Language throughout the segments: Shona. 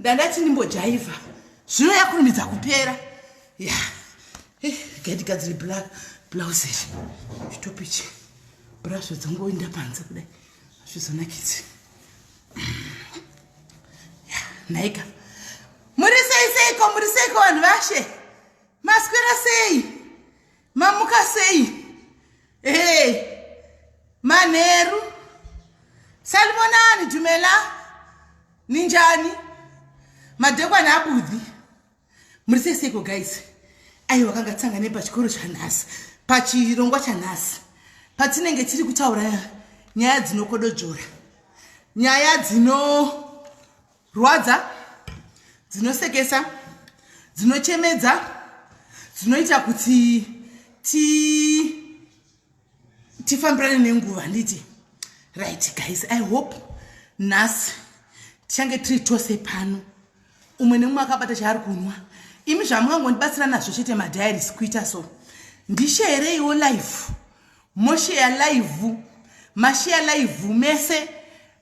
Ndandati ndimbojaivha zvino yakurumidza kupera. Ya eh, gaitigadzire blouse iri chitopi ichi brazvo dzangoinda panze kudai hazvizonakidzi. Nhaika muri sei seiko, muri seiko vanhu vashe, maswera sei, mamuka sei? Ee manheru, salimonani, dumela, ninjani, madekwana abudhi, muri sei seiko guys? Aiwa, kanga tsangane pachikoro chanhasi, pachirongwa chanhasi patinenge tiri kutaura nyaya dzinokododzvora, nyaya dzinorwadza, dzinosekesa, dzinochemedza, dzinoita kuti ti tifambirane nenguva, handiti? Right guys, I hope nhasi tichange tiri tose pano, umwe nemumwe akabata chaari kunwa. Imi zvamungangondibatsira nazvo chete madiaries kuita so, ndisheereiwo live, mosheya live, masheya live mese.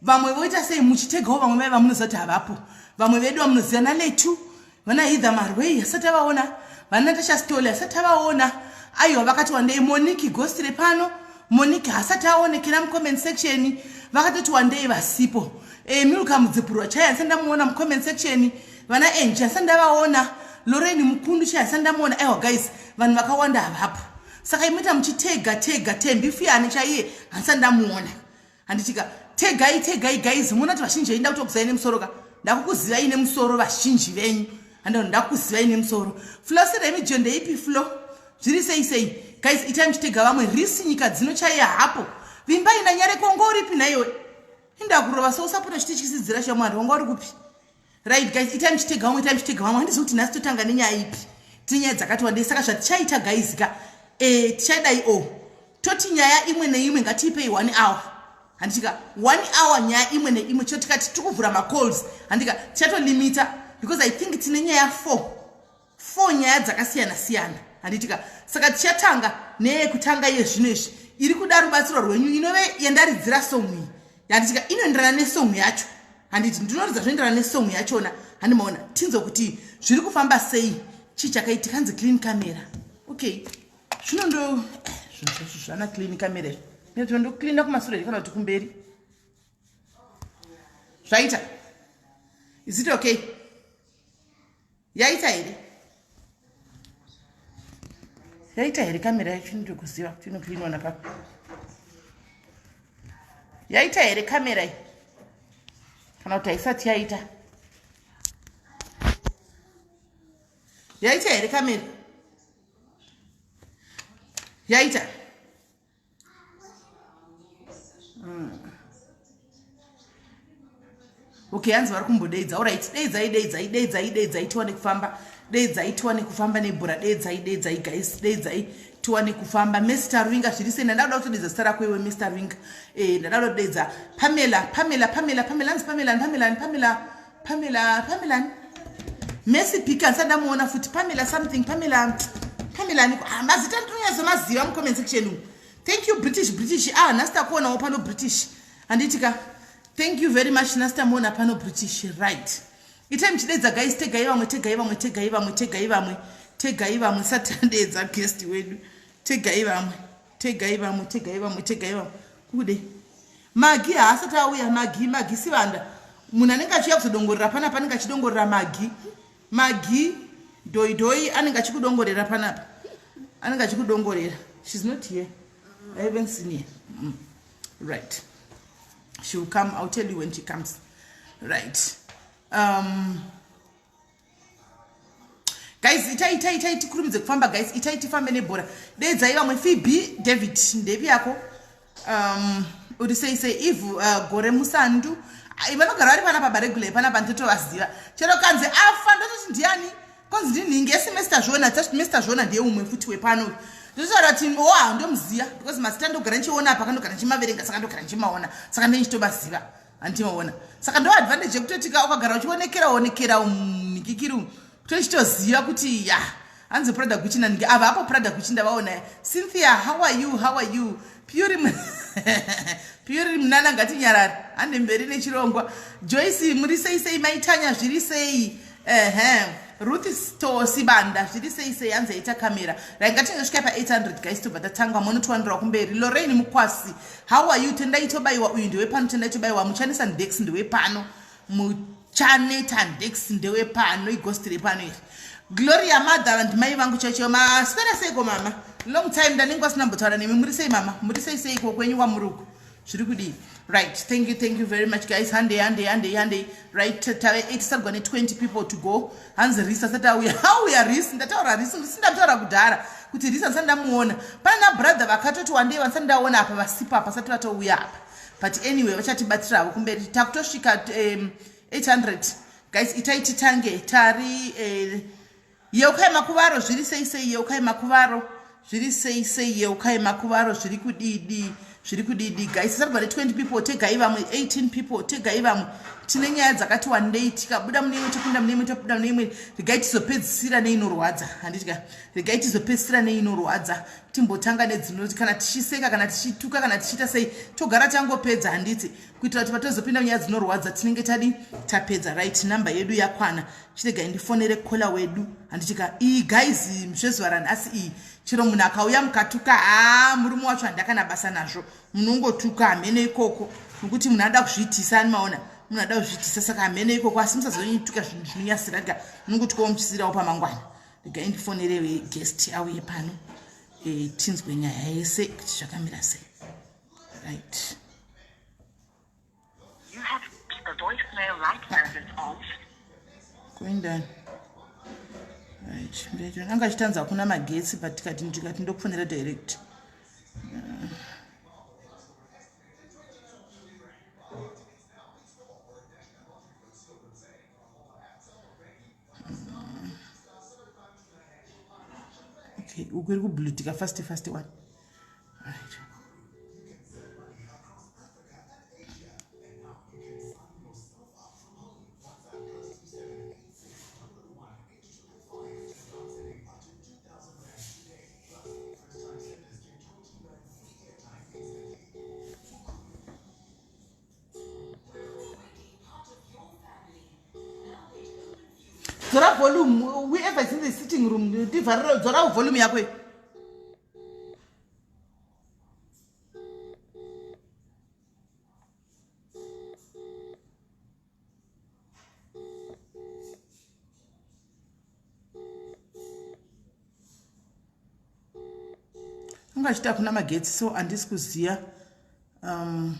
Vamwe voita sei muchitegawo vamwe vai vamunoziva kuti havapo, vamwe vedu vamunoziva naletu, vana Hitha Marwei asati avaona, vana Natasha Stole asati avaona. Aiwa, vakati wandei. Moniki Ghost repano, Moniki haasati aonekera mucomment section, vakatoti wandei vasipo. Milka Mudzipurwa chai handisati ndamuona mucomment section, vana Enji handisati ndavaona, Lorraine Mukundu chai handisati ndamuona. Aiwa guys, vanhu vakawanda havapo, saka imoita muchitega tega. Tembi Fuyani chaiye handisati ndamuona, handitika? Tegai, tegai guys. Muona kuti vazhinji venyu ndakutokuzivai nemusoro ka, ndakukuzivai nemusoro vazhinji venyu, handi? Ndakukuzivai nemusoro. Flosiremijo ndeipi? Flo, zviri sei sei guys? Itai muchitega vamwe. Risi nyika dzino chaiye hapo. Vimbai nanyareko, wanga uripi nhaiwe? Indakurova so, usapota chitityisidzira shamwari, wanga uri kupi? Right guys, itai muchitega vamwe, itai muchitega vamwe. Handizivi kuti nhasi totanga nenyaya ipi, tine nyaya dzakati wandei. Saka zvatichaita guys ka, tichadai o toti nyaya imwe neimwe ngatiipei one hour, handitika? One hour nyaya imwe neimwe. Cho tikati tiri kuvhura macalls, handika? Tichatolimita because I think tine nyaya four, four nyaya dzakasiyana siyana, handitika? Saka tichatanga neyekutanga iye zvino izvi iri kuda rubatsiro rwenyu, inove yandaridzira song iyi, handitika? Inoenderana nesong yacho, handiti? Ndinoridza zvinoenderana nesong yachona, handimaona? Tinzwe kuti zviri kufamba sei, chii chakaitika. Hanzi clean camera. Okay, zvino ndo zvinhu zvacho zvana clean camera izvi, ndocleana kumasure here kana kuti kumberi? Zvaita? Is it okay? Yaita here? Yaita here kamera yacho? Ndiri kuziva kuti inocleanwa napapa. Yaita here kamera iyi kana kuti haisati yaita? Yaita here kamera? Yaita? Okay, hanzi vari kumbodeidza. Alright, deidzai, deidzai, deidzai, deidzai tiwane kufamba. Deidzai tiwane kufamba nebhora. Deidzai, deidzai guys, deidzai tiwane kufamba. Mr Ruinga, zviri sei? Ndada kuda kutodeidza zita rako iwe, Mr Ruinga. Ndada kuda kudeidza Pamela, Pamela, Pamela, Pamela. Hanzi Pamela, Pamela, Pamela, Pamela, Pamela Messi Pika, ndisati ndamuona futi. Pamela something, Pamela, Pamela aniko? Ah, mazita ndinonyatsomaziva mucomment section umu. Thank you British, British. Ah, nhasi takuonawo pano British, handitika? Thank you very much, nhasi tamuona pano British. Right, itai muchidedza guys, tegai vamwe, tegai vamwe, tegai vamwe, tegai vamwe, tegai vamwe. Satadedza guest wedu, tegai vamwe, tegai vamwe, tegai vamwe, tegai vamwe. Kude Magi haasati auya. Magi, Magi Sivanda, munhu anenge achiuya kuzodongorera panapa, anenge achidongorera. Magi, Magi Doi Doi anenge achikudongorera panapa, anenge achikudongorera. She's not here, I haven't seen her. Right, she will come, I'll tell you when she comes. Right, guys, itai, itai, itai tikurumidze kufamba guys, itai tifambe nebhora. Deidzai vamwe. Phoebe David, ndepi yako? Uri sei sei? Eve Gore Musandu, vanogara vari panapa baregular panapa, ndotovaziva. Chero kanzi afa ndototi ndiani, konzi ndinhingi esemester zvona, semester zvona ndiye umwe futi wepano. Ndotaura kuti wa ndomuziva because mazita ndogara ndichiona apa, kandogara ndichimaverenga, saka ndogara ndichimaona, saka ndenichitovaziva, handimaona? Saka ndo advantage yekutoti ka ukagara uchionekera onekera mhikikiri kutochitoziva kuti ya. Hanzi Prada Gucci nanhingi ava apo, Prada Gucci ndavaona. Cynthia, how are you? How are you? Puri Purity Munana ngatinyarare hande mberi nechirongwa. Joyce muri sei sei maitanya zviri sei? Ehe. Ruth Sto Sibanda zviri sei sei hanzi aita kamera. Right ngatingosvika pa 800 guys tobva tatanga monotiwanirawo kumberi. Lorraine Mukwasi how are you? Tendai Tobaiwa uyu ndewepano Tendai Tobaiwa Muchanesa Ndex ndewepano. Muchaneta Ndex ndewepano ighost repano iri. Gloria mother ndimai vangu chaicho maswera seiko mama long time ndanenge wasina mbotaura nemi muri sei mama muri sei seiko kwenyu kwamuri uko zviri kudii right thank you thank you very much guys handei handei handei handei right tave 8 sarwa ne20 people to go hanzi ris asati auya auya ris ndataura ris ndisi ndataura kudhara kuti ris andisati ndamuona pane nabrother vakatoti wandei vandisati ndaona apa vasipo apa asati vatouya apa but anyway vachatibatsira havo kumberi takutosvika um, 800 guys itai titange tari eh, yeukai makuvaro zviri sei sei yeukai makuvaro zviri sei sei yeukai makuvaro zviri kudidi zviri kudidi guys tisarwa ne20 people tegai vamwe 18 people tegai vamwe tine nyaya dzakati wandei tikabuda mune imwe topinda mune imwe tobuda mune imwe regai tizopedzisira neinorwadza handitya regai tizopedzisira neinorwadza timbotanga nedzinoti kana tichiseka kana tichituka kana tichiita sei togara tangopedza handiti kuitira kuti patozopinda munyaya dzinorwadza tinenge tadi tapedza right number yedu yakwana chiregai ndifonere kola wedu handitika iyi guys zvezuva ranhasi iyi chero munhu akauya mukatuka haa murume wacho handakana basa nazvo munongotuka hamene ikoko nokuti munhu ada kuzviitisa ani maona munhu ada kuzviitisa saka hamene ikoko asi musazonyituka zvinhu zvinonyasira ga munongotukawo muchisirawo pamangwana regai ndifonere guest auye pano e, tinzwe nyaya yese kuti zvakamira sei right You have the voicemail light service of kuendani right ndaiona anga achitanza hakuna magetsi but tikati ndikati ndokufonera direct okay uku iri kublutika fast fast one right dzora volume whoever is in the sitting room ndivharire dzora volume yako iyo anga achiti hakuna magetsi so handisi kuziva um,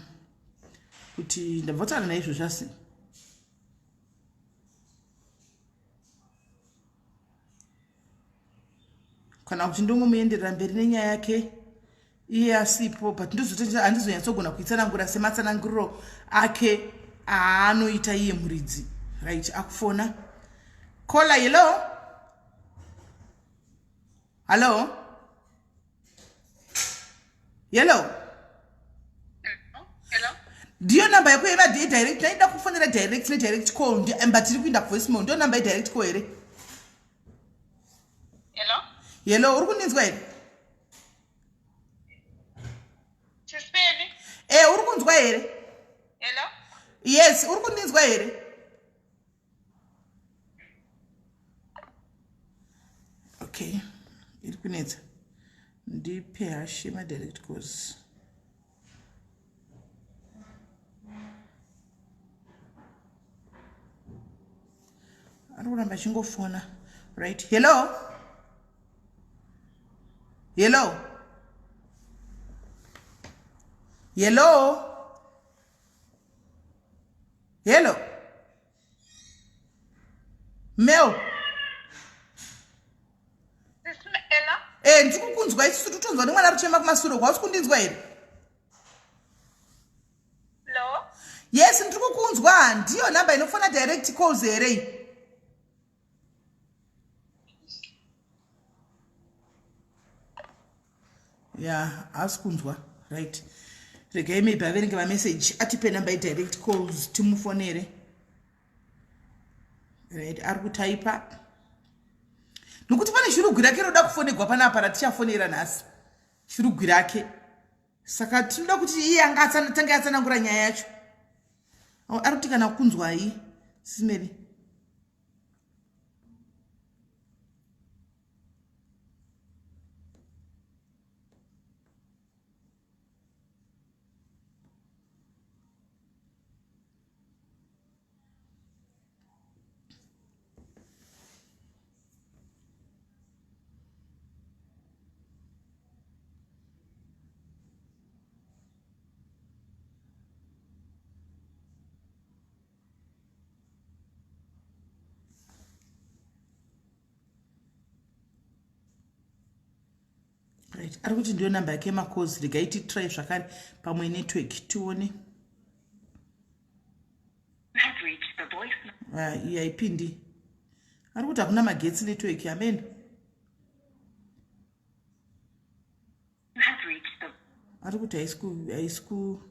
kuti ndabva kutaura naizvozvo asi kana kuti ndongomuenderera mberi nenyaya yake iye asipo but handizonyatsogona kuitsanangura sematsananguriro ake aanoita iye muridzi right akufona kola hello hallo hello ndiyo namba yako yeva direct ndaida kufonera direct nedirect call but tiri kuinda kuvoicemail ndiyo namba yedirect call here Hello? Hello, uri kundinzwa here? Sisipeni? Eh, uri kunzwa here? Hello? Yes, uri kundinzwa here? Okay. Iri kunetsa. Ndipe hashe ma direct calls. Ari kuramba achingofona. Right. Hello? Hello? Hello? Hello? Mel? Eh, ndiri kukunzwa isusu totonzwa nemwana ari kuchema kumasure kwausi kundinzwa here? Hello? Yes, ndiri kukunzwa. Ndiyo number inofona direct calls here iyi? Ya, haasi kunzwa. Right. Regai maybe averenge mameseji atipe number yedirect calls timufonere. Right, ari kutaipa. Nokuti pane shurugwi rake roda kufonegwa panapa ratichafonera nhasi. Shurugwi rake. Saka tinoda kuti iye anga atange atsanangura nyaya yacho. Ari kuti kana kunzwai simeri. Right, ari kuti ndiyo namba yake yemakozi, regai titry zvakare pamwe network tione. Ah, iyi haipindi, ari kuti hakuna magetsi, network amen. Ari kuti haisi ku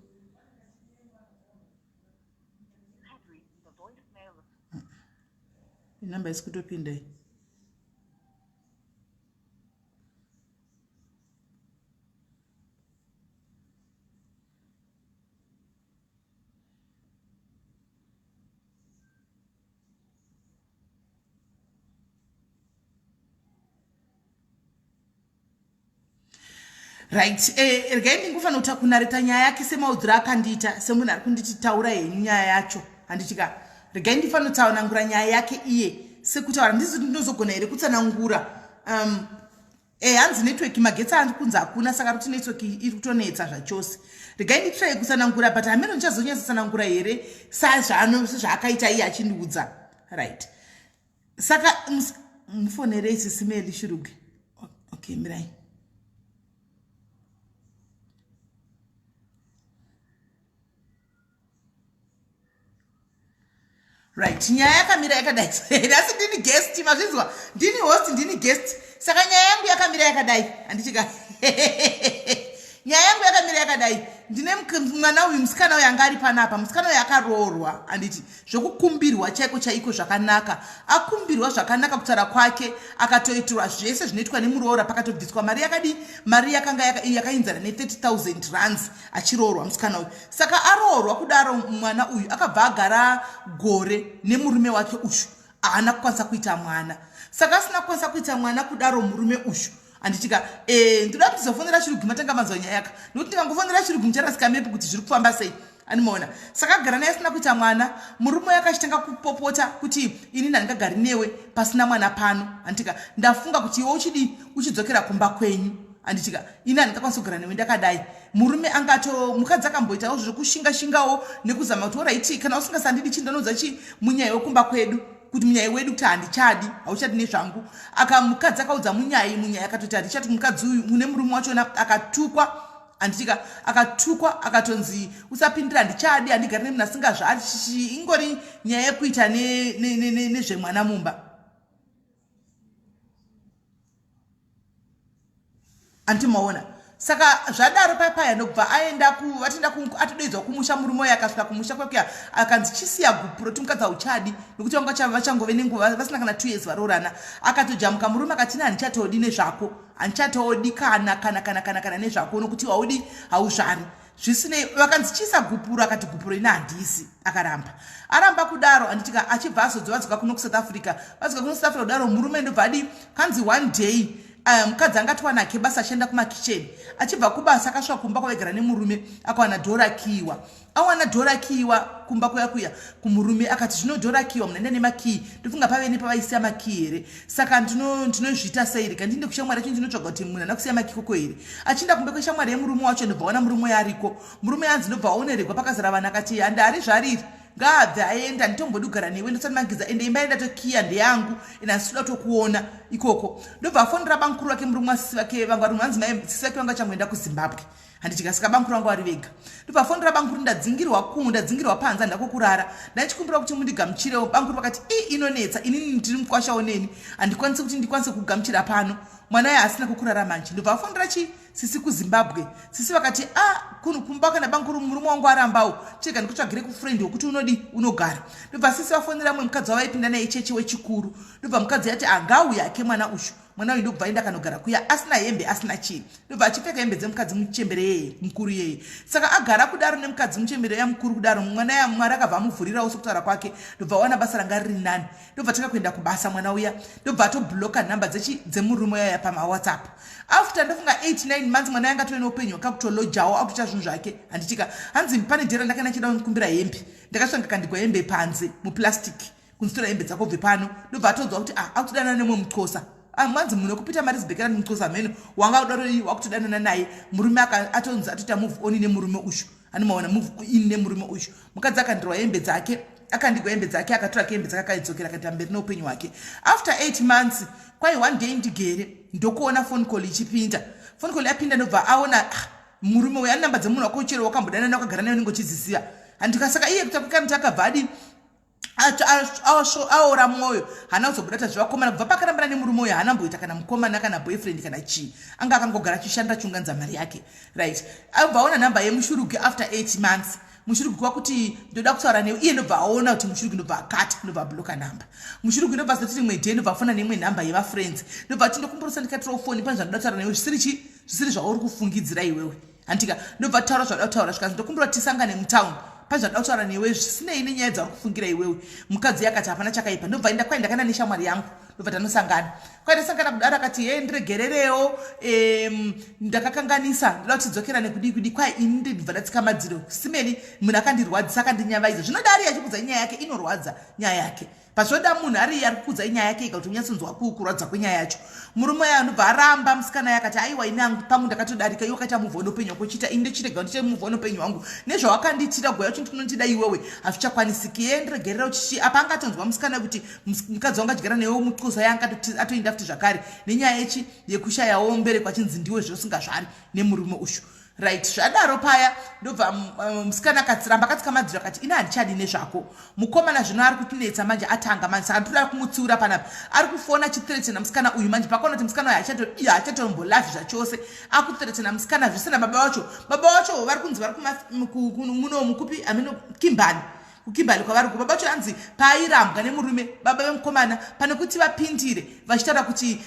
inamba haisi kutopinda iyi. Right, regai ndingofanira kuti kunareta nyaya yake semaudziro akandiita, semunhu ari kunditi taura henyu nyaya yacho, handitika? Regai ndifanira kutsanangura nyaya yake iye sekutaura, ndizi ndinozogona here kutsanangura? Hanzi network, magetsi ari kunzi hakuna, saka kuti network iri kutonetsa zvachose. Regai nditrai kutsanangura, but hameno ndichazonyatsotsanangura here sezvaakaita iye achindiudza. Right, saka mufonerei sisimeli Shuruge. Okay, mirai. Right, nyaya yakamira yakadai. Asi ndini guest, mazvinzwa, ndini host, ndini guest. Saka nyaya yangu yakamira yakadai, handichika? Nyaya yangu yakamira yakadai. Ndine mwana uyu, musikana uyu anga ari panapa. Musikana uyu akaroorwa, handiti? Zvokukumbirwa chaiko chaiko, zvakanaka, akumbirwa zvakanaka kutaura kwake, akatoitirwa zvese zvinoitwa nemuroora. Pakatobviswa mari yakadii, mari yakanga yakainzana ne30 000 rands achiroorwa musikana uyu. Saka aroorwa kudaro, mwana uyu akabva agara gore nemurume wake uyu, haana kukwanisa kuita mwana. Saka asina kukwanisa kuita mwana kudaro murume uyu, handitika? Ndoda kuti tizofonera Chirugi matanga manzwa nyaya yaka, nokuti ndikangofonera Chirugi mucharasika mepu kuti zviri kufamba sei, animaona? Saka agara naye asina kuita mwana. Murume uyo akachitanga kupopota kuti ini ndandingagari newe pasina mwana pano, handitika? Ndafunga kuti iwe uchidii, uchidzokera kumba kwenyu, handitika? Ini handingakwanisi kugara newe ndakadai. Murume angato mukadzi akamboitawo zvekushinga shingawo nekuzama kuti oraiti, kana usingasandidi chii, ndanoudza chi munyai wekumba kwedu, kuti munyai wedu kuti handichadi, hauchadi nezvangu. Aka mukadzi akaudza munyai, munyai akatoti handichati mukadzi uyu mune murume wachona. Akatukwa, handitika? Akatukwa, akatonzi usapindira, handichadi, handigari nemunhu asingazvari. Chichi ingori nyaya yekuita nezvemwana mumba, andimaona? Saka zvadaro papaya ndokubva aenda vatenda atodoidzwa kumusha. Murume uyo akasvika kumusha kwekuya, akanzi chisiya gupuro, timukadzi hauchadi, nokuti vanga vachangove nenguva vasina kana 2 years varoorana. Akatojamuka murume akati, handichatodi nezvako, handichatodi kana kana kana kana kana nezvako, nokuti haudi, hauzvari. Zvisinei vakanzi chisa gupuro, akati gupuro ina handisi, akaramba. Aramba kudaro, handitika? Achibva azodzi vadzoka kuno kuSouth Africa. Vadzoka kuno South Africa kudaro, murume ndobva adi kanzi one day mukadzi anga atiwanake basa achienda kumakicheni. Achibva kubasa akasvika kumba kwavaigara nemurume, akawana dhora kiwa. Awana dhora kiwa kumba kuya kuya kumurume, akati zvino dhora kiwa, munhu aenda nemakii, ndofunga pave nepavaisiya makii here? Saka ndinozviita sei? Rega ndiinde kushamwari yacho, ndinotsvaga kuti munhu ana kusiya makii koko here. Achienda kumba kweshamwari yemurume wacho, ndobva wana murume ariko. Murume anzi ndobva aoneregwa pakazara vanhu, akati handari zvariri, ngaabve aenda, nditombodi kugara newe, ndosati ende imba yendatokiya ndeyangu, ende handisi kuda kutokuona ikoko. Ndobva afonera bamukuru vake, murume wasisi vake vanga vari, hanzi mai sisi vake vanga vachangoenda kuZimbabwe, handiti? Saka bamukuru vangu vari vega. Ndobva afonera bamukuru, ndadzingirwa ku ndadzingirwa panze, handida kwokurara, ndaichikumbira kuti mundigamuchirewo. Bamukuru vakati i inonetsa, inini ndiri mukwashawo neni, handikwanisi kuti ndikwanise kugamuchira pano, mwana uyo asina kukurara manje. Ndobva afonera chi sisi kuZimbabwe. Sisi vakati a ah, kumba kana bamukuru, murume wangu arambawo, chega ndikutsvagire kufriend wekuti unodi unogara. Ndobva sisi vafonera mumwe mukadzi wavaipinda naye chechi wechikuru. Ndobva mukadzi yati angauya ake mwana uyu. Mwana uyu ndokubva aenda akanogara kuya asina hembe, asina chii, ndobva achipfeka hembe dzemukadzi muchembere yeye mukuru yeye. Saka agara kudaro nemukadzi muchembere ya mukuru kudaro, mwana ya Mwari akabva amuvhurirawo sokutaura kwake, ndobva awana basa ranga riri nani, ndobva tanga kuenda kubasa. Mwana uya ndobva atobloka nhamba dzechi dzemurume uyaya pamawhatsapp. After ndofunga 8 9 months, mwana yanga atove neupenyu hwakakutolojawo, akutoita zvinhu zvake, handitika? Hanzi pane dhera ndakanga ndichida kukumbira hembe, ndakasvika ndakandigwa hembe panze muplastic, kunzitora hembe dzako bve pano. Ndobva atonzwa kuti ah, akutodanana nemumwe muxhosa. Ah, manzi munhu wekupita marizibhekera muxhosa, mheno wanga kudaro wakutodanana naye. Murume atonzi atoita move on nemurume uyu, anomaona move in nemurume uyu. Mukadzi akandirwa hembe dzake, akandigwa hembe dzake, akatora ke hembe dzake, akaidzokera, akaita mberi neupenyu hwake. After 8 months, kwai one day ndigere ndokuona phone call ichipinda. Phone call yapinda, ndobva aona, ah, murume uyu ane namba dzemunhu wako chero wakambodanana, wakagara naye, unenge uchidziziva, handika? Saka iye kuita akabva adi aora mwoyo, haana kuzobuda tazvivakomana. Kubva pakarambana nemurume uyo, haana mboita kana mukomana, kana boyfriend, kana chii. Anga akangogara achishandira, chiunganidza mari yake, right? Abva aona nhamba yemushurugi after 8 months. Mushurugi kwakuti, "Ndoda kutaura newe." Iye ndobva aona kuti mushurugi, ndobva akata, ndobva abloka nhamba. Mushurugi ndobva azoti rimwe day ndobva afona neimwe nhamba yevafriends, ndobva ati, "Ndokumburusa ndikatirawo foni, pane zvandoda kutaura newe zvisiri chi zvisiri zvauri kufungidzira iwewe," handika? Ndobva taura zvada kutaura, zvikanzi, "Ndokumbura tisangane mutown, pane zvandida kutaura newe zvisinei nenyaya dzauri kufungira iwewe." Mukadzi akati, "Hapana chakaipa." Ndobva enda, kwai, "Ndakaenda neshamwari yangu." Ndobva tanosangana. Kwai tasangana kudaro, akati, "He, ndiregererewo, ndakakanganisa, ndoda kuti tidzokerane kudii kudii." Kwai, "Ini ndibva ndatsika madziro simeni, munhu akandirwadzisa, akandinyavaidza." Zvinoda ari achikudza nyaya yake, inorwadza nyaya yake. Pazvoda munhu ari iye ari kukudza inyaya yake ega kuti unyatsonzwa kurwadza kwenyaya yacho. Murume uya anobva aramba musikana yakati, "Aiwa, ini angu pangu ndakatodarika. Iwe wakaita move on upenyu hwako uchiita, ini ndochirega ndiite move on upenyu hwangu. Nezvawakandiitira goya uchiti unondida iwewe, hazvichakwanisiki. Ye, ndiregerera." Uchichi apa angatonzwa musikana kuti mukadzi wangu adyara newe muxhosa yanga atoinda futi zvakare nenyaya yechi yekushayawo mbereko, achinzi ndiwe zveusingazvari nemurume uyu, right? Zvadaro paya ndobva musikana akatsiramba, akatsika madziro, akati, "Ini handichadi nezvako mukomana. Zvino ari kutinetsa manje, atanga manje, saka ndinoda kumutsiura panapa." Ari kufona achithreatena musikana uyu manje. Pakaona kuti musikana uyu hachatombolavi zvachose, akuthreatena musikana zvisina baba vacho. Baba vacho vari kunzi vari muno mukupi, amino Kimbani, kuKimbali kwavari ku. Baba vacho anzi paairambwa nemurume, baba vemukomana pane kuti vapindire vachitaura kuti,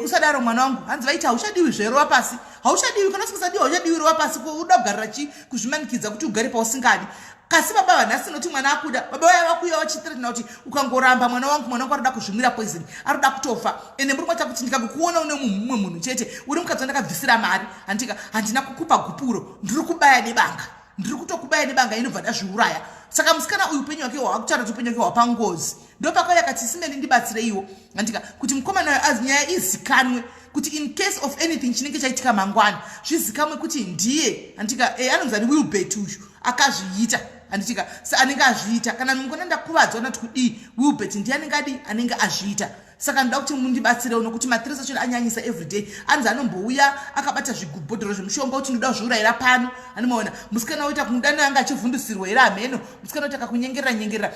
"Usadaro mwana wangu," hanzi vaiti, "Hauchadiwi zverova pasi, hauchadiwi. Kana usingadiwi, hauchadiwi, rova pasi. Uda kugarira chi kuzvimanikidza kuti ugare pausingadi?" Kasi baba vanhasi noti mwana akuda, baba vaya vakuuya vachithreatena kuti, "Ukangoramba mwana wangu, mwana wangu arikuda kuzvimwira poison, arikuda kutofa. Ende muri kuita kuti ndikakukuona une mumwe munhu chete, uri mukadzi wandakabvisira mari, handika? Handina kukupa gupuro, ndiri kubaya nebanga, ndiri kutokubaya nebanga, inobva ndazviuraya." Saka musikana uyu upenyu hwake hwakutaura kuti upenyu hwake hwapangozi. Ndopakauya akati, "Simeni, ndibatsireiwo," andika, kuti mukomana uyo azi nyaya izikanwe, kuti in case of anything chinenge chaitika mangwana, zvizikamwe kuti ndiye, andika, anonzi ani, Wilbert uyu akazviita, handitika? Sa anenge azviita, kana mungona ndakuvadzwa nati kudii, Wilbert ndiye anenge adi anenge azviita. Saka ndoda kuti mundibatsirewo, nokuti mathreats acho anyanyisa. Everyday anzi anombouya akabata zvigubhodhoro zvemushonga kuti, "Ndoda kuzviurayira pano." Anomaona musikana oita kumudana, anga achivhundusirwa here, hameno. Musikana oti akakunyengerera nyengerera,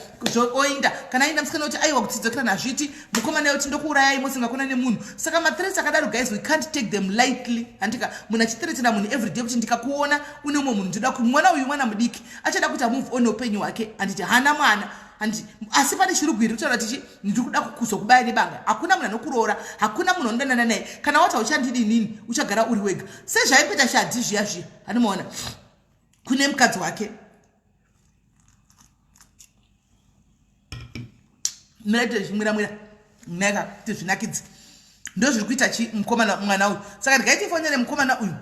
oinda. Kana ainda, musikana oti, "Aiwa, kutidzokera hazviti." Mukomana oti, "Ndokuurayai musingakona nemunhu." Saka mathreats akadaro, guys, we can't take them lightly, handika? Munhu achithreatena munhu everyday kuti, "Ndikakuona une umwe munhu, ndoda." Mwana uyu mwana mudiki, achada kuti amove on neupenyu hwake, handiti? Hana mwana, handiti? Asi pane chirugwiri kutaura tichi, "Ndiri kuda kuzokubaya nebanga." Hakuna munhu anokuroora, hakuna munhu anodanana naye. Kana wati hauchandidi inini, uchagara uri wega, sezvaimboita Shadhi zviya zviya, handimaona kune mukadzi wake. Miraite zvimwiramwira neka kuti zvinakidze. Ndo zviri kuita chi mukomana, mwana uyu. Saka regai tifonere mukomana uyu,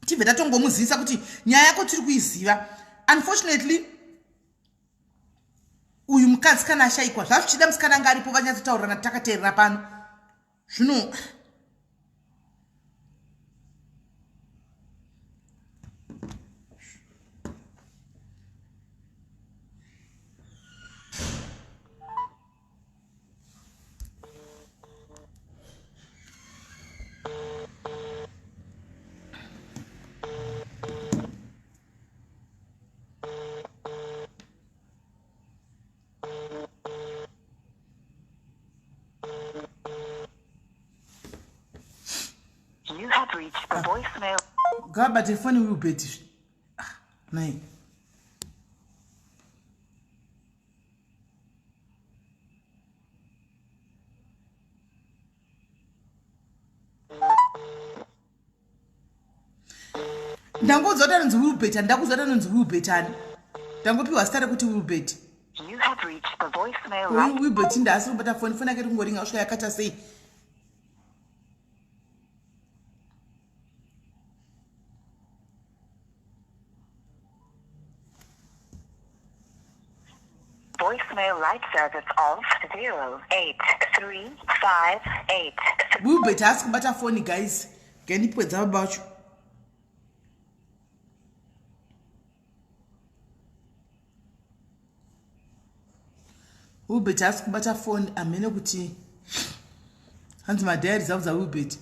tibve tatongomuzivisa kuti nyaya yako tiri kuiziva. Unfortunately, uyu mukadzi kana ashayikwa, zvazvichida musikana anga aripo, vanyatsotaurirana takateerera pano zvino. You have reached the voicemail. Ngavabate foni Wilbert. Ah, nai. Ndangoudza kuti anonzi Wilbert, handakuudza kuti anonzi Wilbert ani. Ndangopiwa zita rekuti Wilbert. You have reached the voicemail line. Wilbert ndaasi kubata foni, foni yake iri kungoringa kusvika yakata sei. Voicemail light service of 08358. Wilbert haasi kubata foni guys. Ngendipiwe dzababa vacho. Wilbert haasi kubata foni amhene kuti hanzi madiaries audza Wilbert.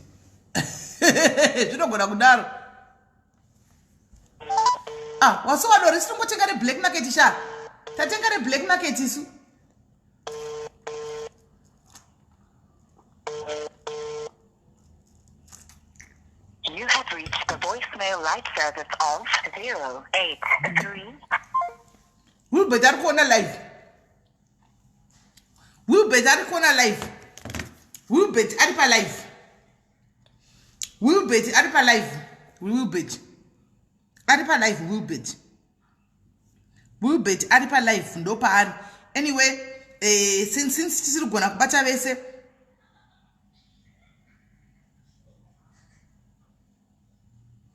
Zvinogona kudaro. Ah, wasuwa doro isu tingotenga reblack market sha. Tatenga reblack market isu. You have reached the voicemail light service of 083. Wilbert ari kuona live. Wilbert ari kuona live. Wilbert ari pa live. Wilbert ari pa live. Wilbert ari pa live. Wilbert. Wilbert ari pa live ndopaari. Anyway, eh, since since tisiri kugona kubata vese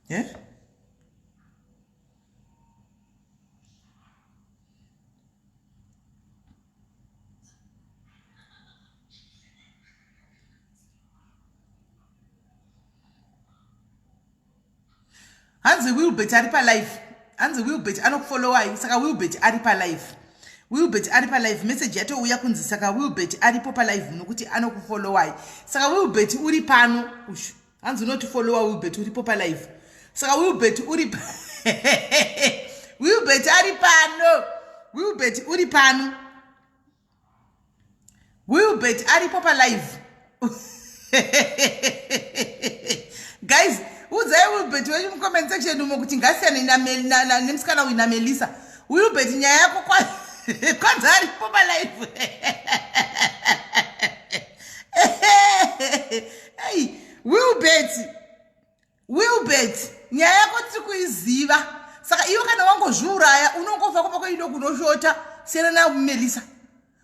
Yeah? Hanzi Wilbert ari palive. Hanzi Wilbert anokufollowai saka Wilbert ari palive. Wilbert ari palive message yatouya kunzi saka Wilbert aripo palive nokuti anokufollowai. Saka Wilbert uri pano ushu. Hanzi unotifollowa Wilbert uripo palive. Saka Wilbert uri Wilbert ari pano. Wilbert uri pano. Wilbert aripo palive. Guys, udzai Wilbert wenyu mucomment section umo kuti ngasiyane nemusikana uyu naMelissa. Wilbert nyaya yako kwanzi aripo palive. Hey, Wilbert, Wilbert, nyaya yako tiri kuiziva. Saka iwe kana wangozviuraya unongofa kumba kwenyu ndokunoshota. Siyana naMelissa.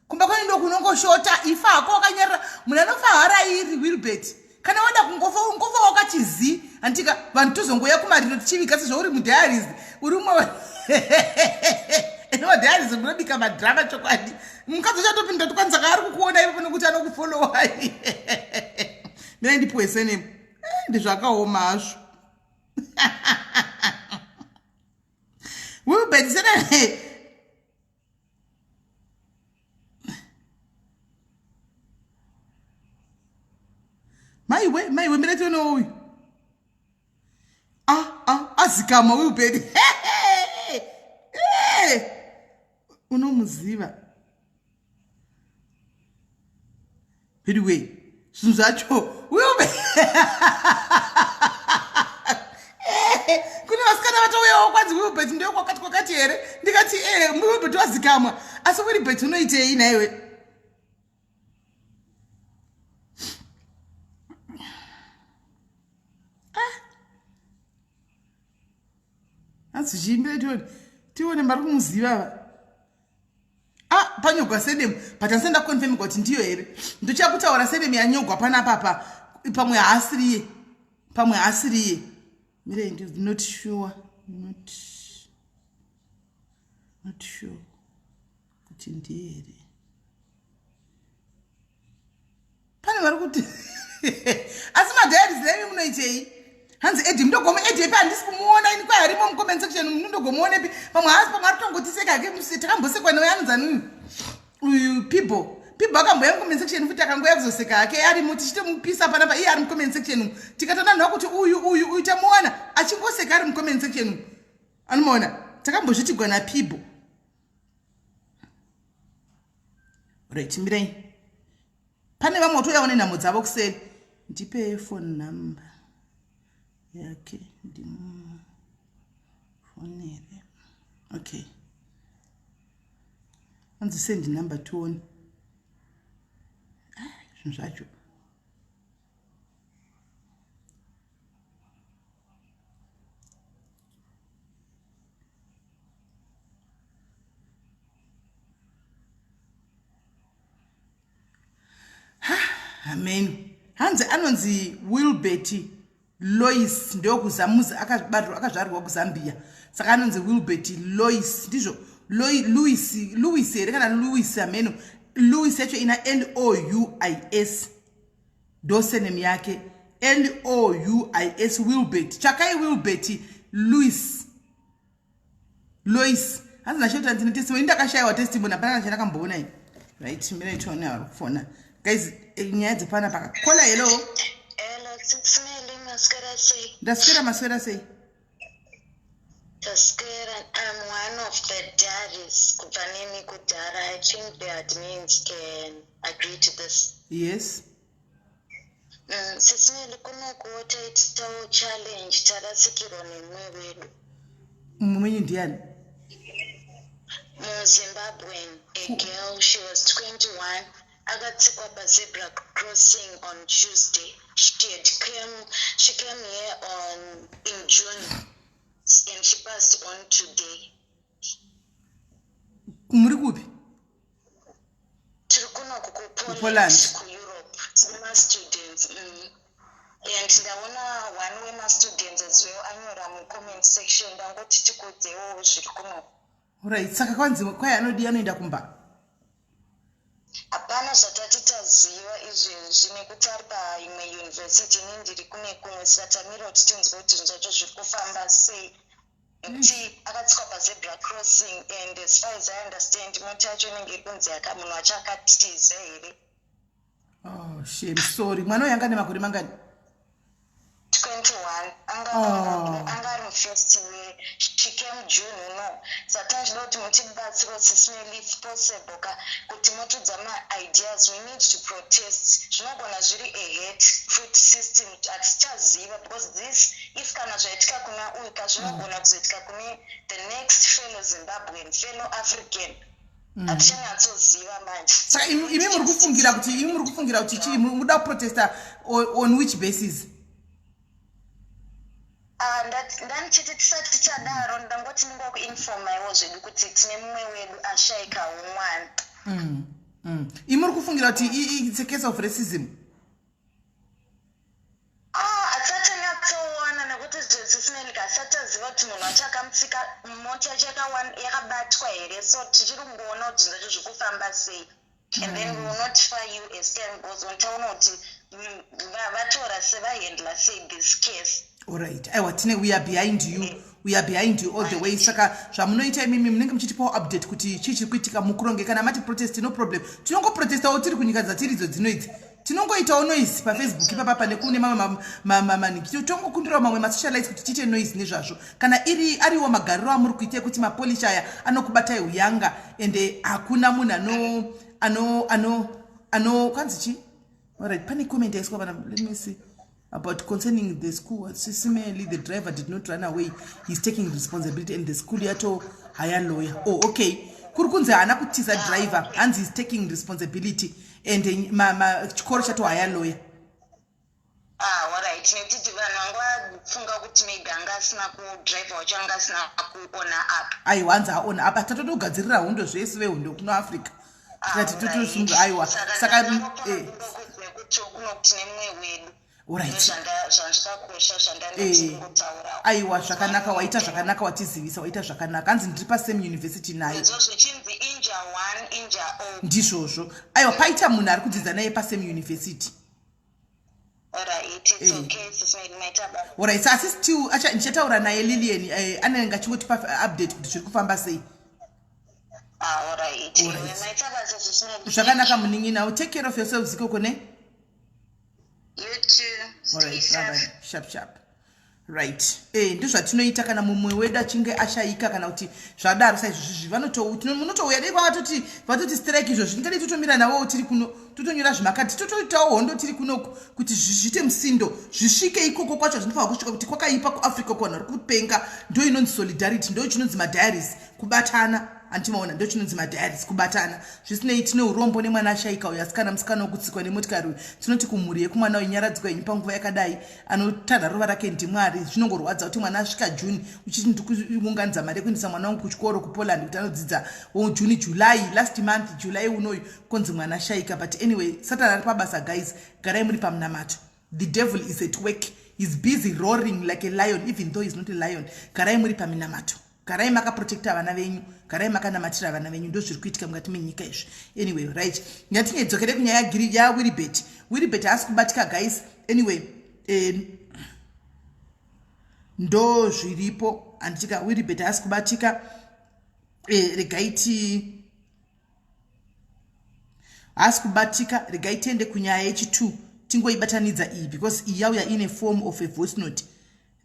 Kumba kwenyu ndokunongoshota. Ifa hako wakanyarara. Munhu anofa harairi Wilbert. Kana wada kungofa ungofa wakati zi. Antika vanhu tozongouya kumariro tichiviga sezvo uri mudiaries. Uri umwe ino diaries munobika madrama chokwadi. Mukadzi uchatopinda tikwanisa kaari kukuona ipapo nekuti anokufollowai. Mina ndipuwe surname. Ndizvakaoma hazvo. Wilbert surname. Maiwe, maiwe mira tione uyu. Ah, ah, azikama Wilbert. Hey! Unomuziva. Anyway, zvinhu zvacho Wilbert. Kune vasikana vatouyawo kwanzi Wilbert ndiyo kwakati kwakati here? Ndikati eh, Wilbert wazikamwa. Asi Wilbert unoitei naiwe? Hanzi chiimbira tione. Tione mari kumuziva ava. Ah, panyogwa surname but handisati ndakonfirm kuti ndiyo here. Ndochakutaura surname yanyogwa panapa apa. Pamwe haasiriye. Pamwe haasiriye. Mire ndi not sure. Not not sure kuti ndiye here. Pane vari kuti asi madiaries nemi munoitei? Hanzi Eddie mundogomu Eddie epi handisi kumuona ini kwai harimo mucomment section munondogomuonepi pamwe haasi pamwe ari kutongotiseka hake takambosekwa naye anonzi ani uyu uyu Pibo Pibo akamboya mucomment section futi akangoya kuzoseka hake arimo tichitomupisa panapa iye ari mucomment section umu tikatonanhwa kuti uyu uyu uyu tamuwana achingoseka ari mucomment section umu anomuona takambozvitigwa naPibo. Right, mirai. Pane vamwe votouyawo nenhamo dzavo kuseri. Ndipe phone number yake ndimufonere. Okay. Hanzi send number tione. Ah, zvinhu zvacho. Amen. Hanzi anonzi Wilbert Lois, ndokuzamuzi, akazvarwa kuZambia, saka anonzi Wilbert Lois. Ndizvo, Louis, Louis here kana Louis? Ameno Louis yacho ina Louis, ndo surname yake, Louis. Wilbert, tsvakai Wilbert Louis, Lois. Hanzi nachota ndine testimony. Ndakashayiwa testimony, hapana kana chandakamboona ini. Right, mirai tione vari kufona. Guys, nyaya dzepana paka caller. Hello. Hello, Sis Melly, maswera sei? Ndaswera, maswera sei? Taswera. I'm one of the daddies kubva nemi kudhara. I think the admins can agree to this. Yes. Sis Melly, kunokuwo taitawo challenge, tarasikirwa nemumwe wedu. Mumwe wenyu ndiani? MuZimbabwean, a girl, she was 21, akatsikwa pazebra crossing on Tuesday. She came here on in June and she passed on today. Muri kupi? Tiri kunoku KuPoland. kuPoland, kuEurope, tiri mastudents. And ndaona one wemastudents as well anyora mucomment section. Ndangoti tikudzewo zviri kunoku. Right, saka kwanzi kwai anodi anoenda kumba? Hapana zvatati taziva izvezvi, nekuti ari paimwe university, ini ndiri kune kumwe. Saka tamira kuti tinzwe kuti zvinhu zvacho zviri kufamba sei, nekuti akatsikwa pazebra crossing and as far as I understand, mota yacho inenge iri kunzi munhu wacho akatiza here. Oh shame, sorry. Mwana uyu anga nemakore mangani? 21 anga. Oh. Anga ari mufirst year. She came June uno. Saka tinochida kuti mutibatsiro, Sis Melly, if possible ka, kuti motudza maideas. We need to protest. Zvinogona zviri a hate foot system, hatichaziva, because this, if kana zvaitika kuna uyu ka, zvinogona kuzoitika kune the next fellow Zimbabwean, fellow African. Hatichanyatsoziva manje. Saka imi muri kufungira kuti, imi muri kufungira kuti chii? Muri kuda kuprotesta on which basis? Ah, ndanichiti tisati tadaro, ndangoti ndingokuinformaiwo zvedu kuti tine mumwe wedu ashayikawo mwana. Imi muri kufungira kuti it's a case of racism? Ah, hatisati tanyatsoona, nekuti Sis Melly ka, hasati taziva kuti munhu wacho akamutsika, mota yacho yakabatwa here. So tichiri kungoona kuti zvinhu zvacho zviri kufamba sei, and then we will notify you as time goes on. Taona kuti vatora sevahandla sei this case. Alright, aiwa, tine, we are behind you, we are behind you all the way. Saka zvamunoita imimi, munenge muchitipawo update kuti chii chiri kuitika. Mukuronge kana mati protest, no problem, tinongoprotestawo tiri kunyika dzatiridzo dzino idzi. Tinongoitawo noise paFacebook ipapa, nekune mamwe maniki, tongokundirawo mamwe masocialites kuti tiite noise nezvazvo. Kana iri ariwo magariro amuri kuita ekuti mapolishi aya anokubatai uyanga, ende hakuna munhu ano ano ano ano kwanzi chii? Alright, pane comment yaiswa pana, let me see, about concerning the school. Sis Melly, the driver did not run away. He's taking responsibility and the school yato hire lawyer. Oh, okay, kuri kunzi haana kutiza driver. Hanzi he's taking responsibility and chikoro chato hire lawyer. Ah, alright, nekuti vanhu vanga vafunga kuti maybe anga asina kudriver wacho anga asina kuona up. Aiwa, hanzi aona apa. Tatotogadzirira hondo zvese, vehondo kuno Africa, tikati totosunga. Aiwa, saka nekuti kuno tine mumwe wedu. Zvanzvakakosha. Zvandandakungotaura. Aiwa, zvakanaka, waita zvakanaka watizivisa, waita zvakanaka. Hanzi ndiri pasame university naye. Sezvo zvichinzi injure one, injure all. Ndizvozvo, aiwa, paita munhu ari kudzidza naye pasame university. Alright, it's okay, Sis Melly, maita basa. Alright, so asi still ndichataura naye Lilian, anenge achingotipa update kuti zviri kufamba sei. Ah, alright. Alright. Maita basa, Sis Melly. Zvakanaka, munin'ina. Take care of yourselves ikoko ne. You too. Stay Alright, safe. bye bye. Sharp sharp. Right, ndozvatinoita kana mumwe wedu achinge ashayika kana kuti zvadaro saizvozvizvi. Munotouya dei kwavatoti vatoti strike izvozvi, tingadei totomira navowo tiri kuno, totonyora zvimakadhi, totoitawo hondo tiri kunoku kuti zviite musindo, zvisvike ikoko kwacho zvinofanira kusvika, kuti kwakaipa kuAfrica, kuvanhu vari kupenga. Ndo inonzi solidarity, ndo chinonzi madiaries kubatana. Handimaona, ndo chinonzi madiaries kubatana. Zvisinei, tine urombo nemwana ashayika uyu, asikana, musikana wokutsikwa nemotikari uyu. Tinoti kumhuri yekumwana uyu, nyaradzwa henyu panguva yakadai. Anotanha rova rake ndimwari. Zvinongorwadza kuti mwana asvika June, uchiti ndikuunganidza mari yekuendesa mwana wangu kuchikoro kuPoland kuti anodzidza. June, July, last month July unoyu, konzi mwana ashayika. But anyway. Anyway, Satan ari pabasa, guys. Garai muri pamunamato. The devil is at work. He's busy roaring like a lion, even though he's not a lion. Garai muri paminamato, garai makaprotecta vana venyu, garai makanamatira vana venyu. Ndo zviri kuitika mukati menyika izvi. Anyway, right, ngatinyedzokere kunyaya yaWilibert. Wilibert haasi kubatika, guys. Anyway, ndo zviripo, handitika? Wilibert haasi kubatika. Regai ti haasi kubatika. Regai tiende kunyaya yechi2, tingoibatanidza iyi, because iyi yauya ine form of a voice note.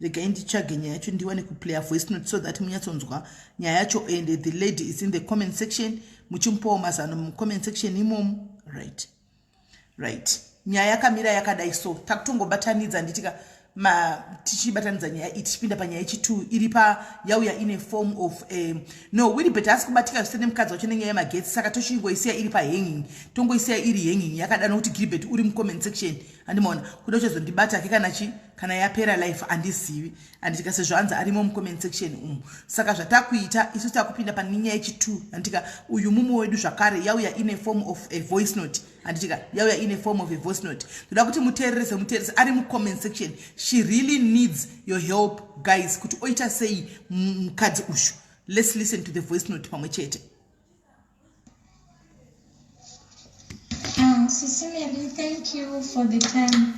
Regai nditsvage nyaya yacho, ndiwane kuplaya voice note so that munyatsonzwa nyaya yacho. And the lady is in the comment section, muchimupawo mazano mucomment section imomo. Right, nyaya yakamira yakadai. So takutongobatanidza, nditika tichibatanidza nyaya iyi, tichipinda panyaya yechi2 iri pa yauya ine form of no, Wilibert haasi kubatika zvise nemukadzi wacho nenyaya yemagetsi. Saka tochingoisiya iri pahanging, tongoisiya iri hanging yakadano, kuti Gilbert uri mucomment section, handimaona kuda uchazondibata ke kana chi kana yapera life, handizivi, handitika? Sezvo hanzi arimo mucomment section umu. Saka zvatakuita isu, takupinda pane nyaya yechi2, handitika? Uyu mumwe wedu zvakare yauya ine form of a voice note, handitika? Yauya ine form of a voice note. Toda kuti muteererese, muteerese. Ari mucomment section. She really needs your help, guys, kuti oita sei mukadzi uyu. Let's listen to the voice note pamwe chete. Sisi Mary, thank you for the time.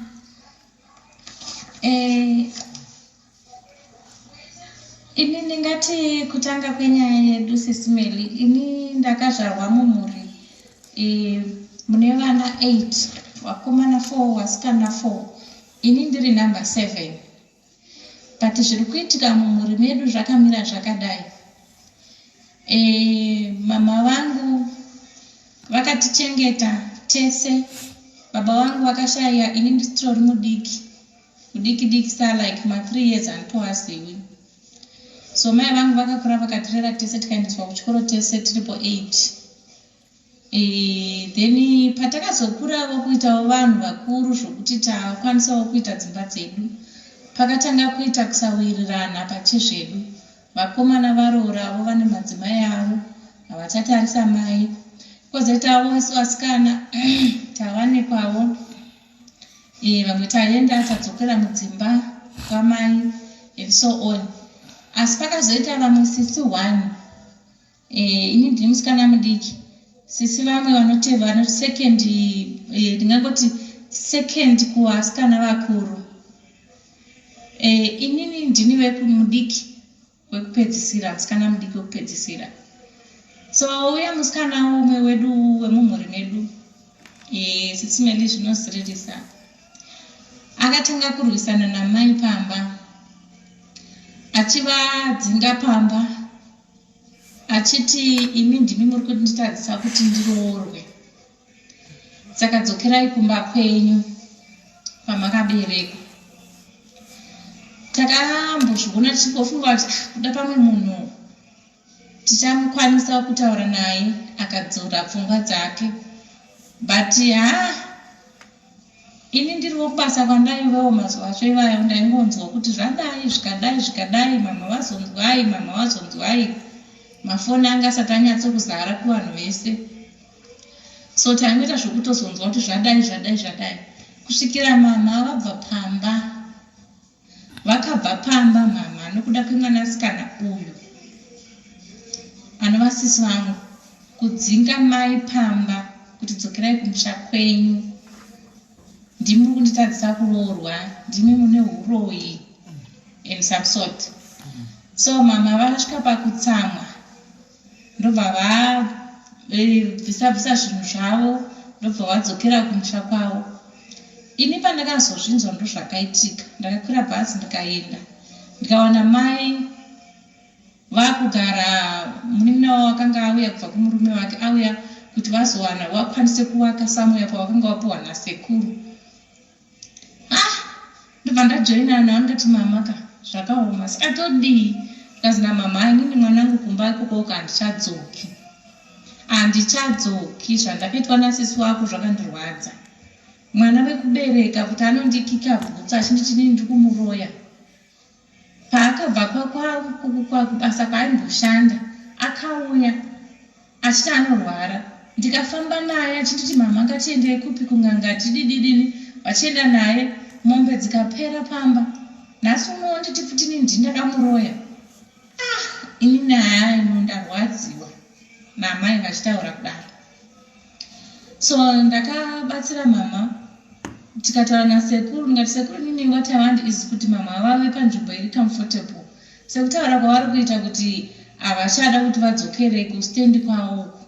Ini ndingati kutanga kwenyaya yedu, Sisi Mary, ini ndakazvarwa mumhuri mune vana 8, vakomana 4, vasikana 4. Ini ndiri number 7. But zviri kuitika mumhuri medu zvakamira zvakadai. Mama vangu vakatichengeta tese. Baba vangu vakashaya ini nditori mudiki mudiki diki, sa like ma3 years, handitoazivi. So mai vangu vakakura, vakatirera tese, tikaendeswa kuchikoro tese tiripo 8. Then patakazokurawo kuitawo vanhu vakuru zvokuti takwanisawo kuita dzimba dzedu, pakatanga kuita kusawirirana pachezvedu. Vakomana varooravo vane madzimai avo, havachatarisa mai. Kwozoitawo isu vasikana tawanikwawo, vamwe taenda, tadzokera mudzimba kwamai and so on. Asi pakazoita vamwe sisi one. Ini ndini musikana mudiki, sisi vamwe vanoteva second, ndingangoti second kuvasikana vakuru. Inini ndini wekumudiki wekupedzisira, musikana mudiki wekupedzisira. So uya musikana umwe wedu wemumhuri medu, Sisi Meli, zvinosiririsa, akatanga kurwisana namai pamba, achivadzinga pamba, achiti, "Imi ndimi muri kunditadzisa kuti ndiroorwe, saka dzokerai kumba kwenyu kwamakaberekwa." Takambozviona tichingofunga kuti, "Ah, kuda pamwe munhu tichamukwanisa kutaura naye akadzora pfungwa dzake." But ha, ini ndiriwo kubasa kwandaivawo mazuva acho ivayo, ndaingonzwa kuti zvadai, zvikadai, zvikadai, mama vazonzwai, mama vazonzwai. Mafoni anga asati anyatsokuzara kuvanhu vese, so taingoita zvokutozonzwa kuti zvadai, zvadai, zvadai, kusvikira mama vabva pamba. Vakabva pamba mama nokuda kwemwanasikana uyu anova sisi vangu, kudzinga mai pamba kuti, "Dzokerai kumusha kwenyu, ndimi muri kunditadzisa kuroorwa, ndimi mune uroyi," and some sort. So mama vakasvika pakutsamwa, ndobva vabvisa bvisa zvinhu zvavo, ndobva vadzokera kumusha kwavo. Ini pandakazozvinzwa ndo zvakaitika, ndakakwira bhazi, ndikaenda, ndikawana mai vakugara. Munin'ina wavo akanga auya kubva kumurume wake, auya kuti vazowana vakwanise kuvaka somewhere pavakanga vapiwa nasekuru. Ah, ndobva ndajoinana navo, ndikati, "Mama ka, zvakaoma, saka todii?" Ndikazi namama, "Inini mwanangu, kumba ikokoko handichadzoki, handichadzoki. Zvandakaitwa nasisi wako zvakandirwadza. Mwana wekubereka kuti anondikika bhutsu achinditi inini ndiri kumuroya." Paakabva kubasa kwaaimboshanda, akauya achiti anorwara. Ndikafamba naye achinditi mama ngatiendei kupi kun'anga tidididini vachienda naye mombe dzikapera pamba. Nhasi uno onditi futi inini ndini ndakamuroya. Ah inini haa ino ndarwadziwa naamai vachitaura kudaro. So ndakabatsira mama tikataura nasekuru ndikati sekuru inini what I want is kuti mama vave panzvimbo iri comfortable sekutaura kwavari kuita kuti havachada kuti vadzokere kustand kwavo uku.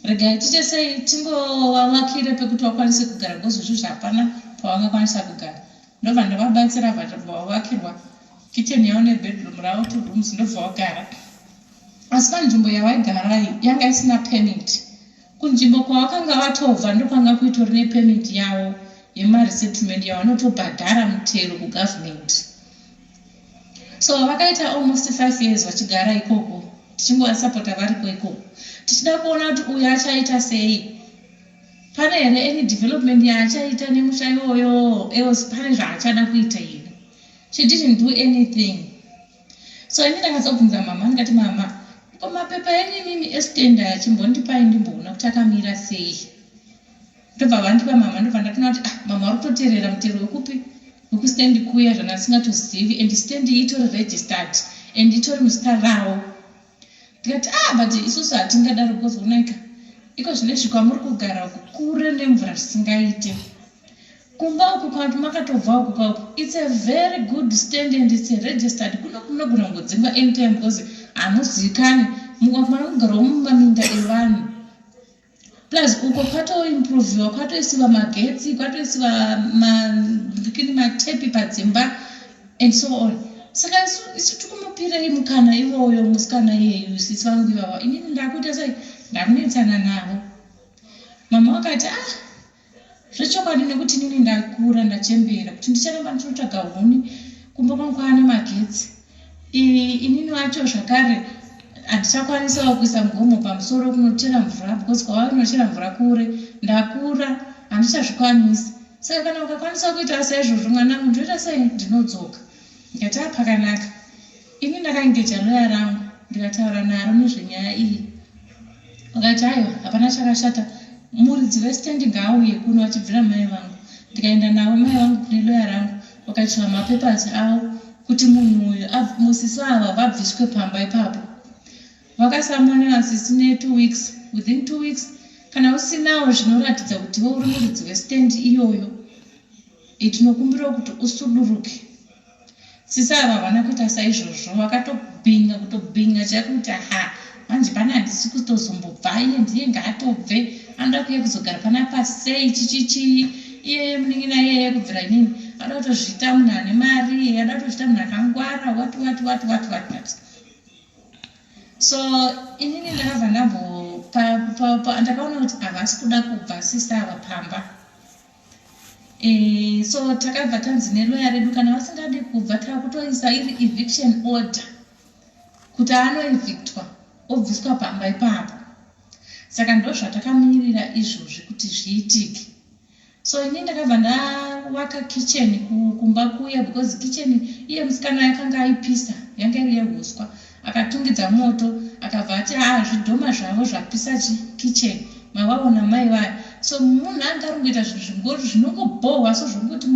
Regai tiite sei tingovavakire pekuti vakwanise kugara because izvozvi hapana pavangakwanisa kugara. Ndobva ndavabatsira vavakirwa kitchen yavo nebedroom ravo two rooms ndobva vagara. Asi panzvimbo yavaigara iyi yanga isina permit. Kunzvimbo kwavakanga vatobva ndokwanga kuitori nepermit yavo yemaresettlement yavanotobhadhara mutero kugovernment. So vakaita almost 5 years vachigara ikoko tichingovasapota variko ikoko tichida kuona kuti uyu achaita sei pane here any development yaachaita nemusha iwoyo else pane zvaachada kuita here. She didn't do anything. So ini ndakazobvunza mama ndikati mama ko mapepa enyu imimi estand aya chimbondipai ndimboona kuti akamira sei. Ndobva vandipa mama ndobva ndatoona kuti ah mama vari kutoterera mutero wekupi wekustand kuya zvandasingatozivi and stand iyi itori registered and itori muzita ravo. Ndikati ah but isusu hatingadaro because onaika iko zvinezvi kwamuri kugara uku kure nemvura zvisingaite. Kumba uku kwati makatobva uku kauku it's a very good stand and it's a registered kuno munogona kungodzingwa anytime because hamuzikanwi mukafanira kugarawo mumaminda evanhu. Plus uko kwatoimproviwa kwatoisiwa magetsi kwatoisiwa mandikini matepi padzimba and so on. Saka isu isu tikumupirei mukana iwoyo musikana iyeyu sisi vangu ivava inini ndakuita sei ndakunetsana navo. Mama vakati ah Zvechokwadi nekuti inini ndakura ndachembera kuti ndicharamba ndichinotsvaga huni kumba kwangu kwaane magetsi. Inini wacho zvakare handichakwanisawo kuisa mugomo pamusoro kunochera mvura because kwavanochera mvura kure. Ndakura handichazvikwanisi. Saka kana ukakwanisa kuita saizvozvo mwanangu ndinoita sei ndinodzoka. Ndikati ah pakanaka. Ini ndakaengeja loya rangu ndikataura naro nezvenyaya iyi. Vakati aiwa hapana chakashata muridzi westand ngaauye kuno achibvira mai vangu. Ndikaenda navo mai vangu kune loya rangu vakaiswa mapapers avo kuti munhu uyu sisi ava vabviswe pamba ipapo. Vakasamonewa sisi netwo weeks within two weeks kana usinawo zvinoratidza kuti iwe uri muridzi westand iyoyo tinokumbirawo kuti usuduruke. Sisi ava havana kuita saizvozvo vakatobhinya kutobhinya chaiko kuti ha manje pane handisi kutozombobva iye ndiye ngaatobve anoda kuuya kuzogara panapa sei chichichii iyeye munin'ina iyeye kubvira inini anoda kutozviita munhu ane mari iye anoda kutozviita munhu akangwara what what what what what what so inini ndakabva ndambo ndakaona kuti havasi kuda kubva sisi ava pamba Eh, so takabva tanzi neloya redu kana vasingadi kubva takutoisa iri eviction order kuti anoevictwa obviswa pamba ipapo saka ndozvatakamirira izvozvi kuti zviitike so ini ndakabva ndawaka kitchen kumba kuya because kitchen iye musikana yakanga aipisa yanga iri yehuswa Akatungidza moto akabva ati haa zvidhoma zvavo zvapisa chi kitchen mavaona mai vaya so munhu anga ari kungoita zvinhu zvingori zvinongobhohwa so zvongoti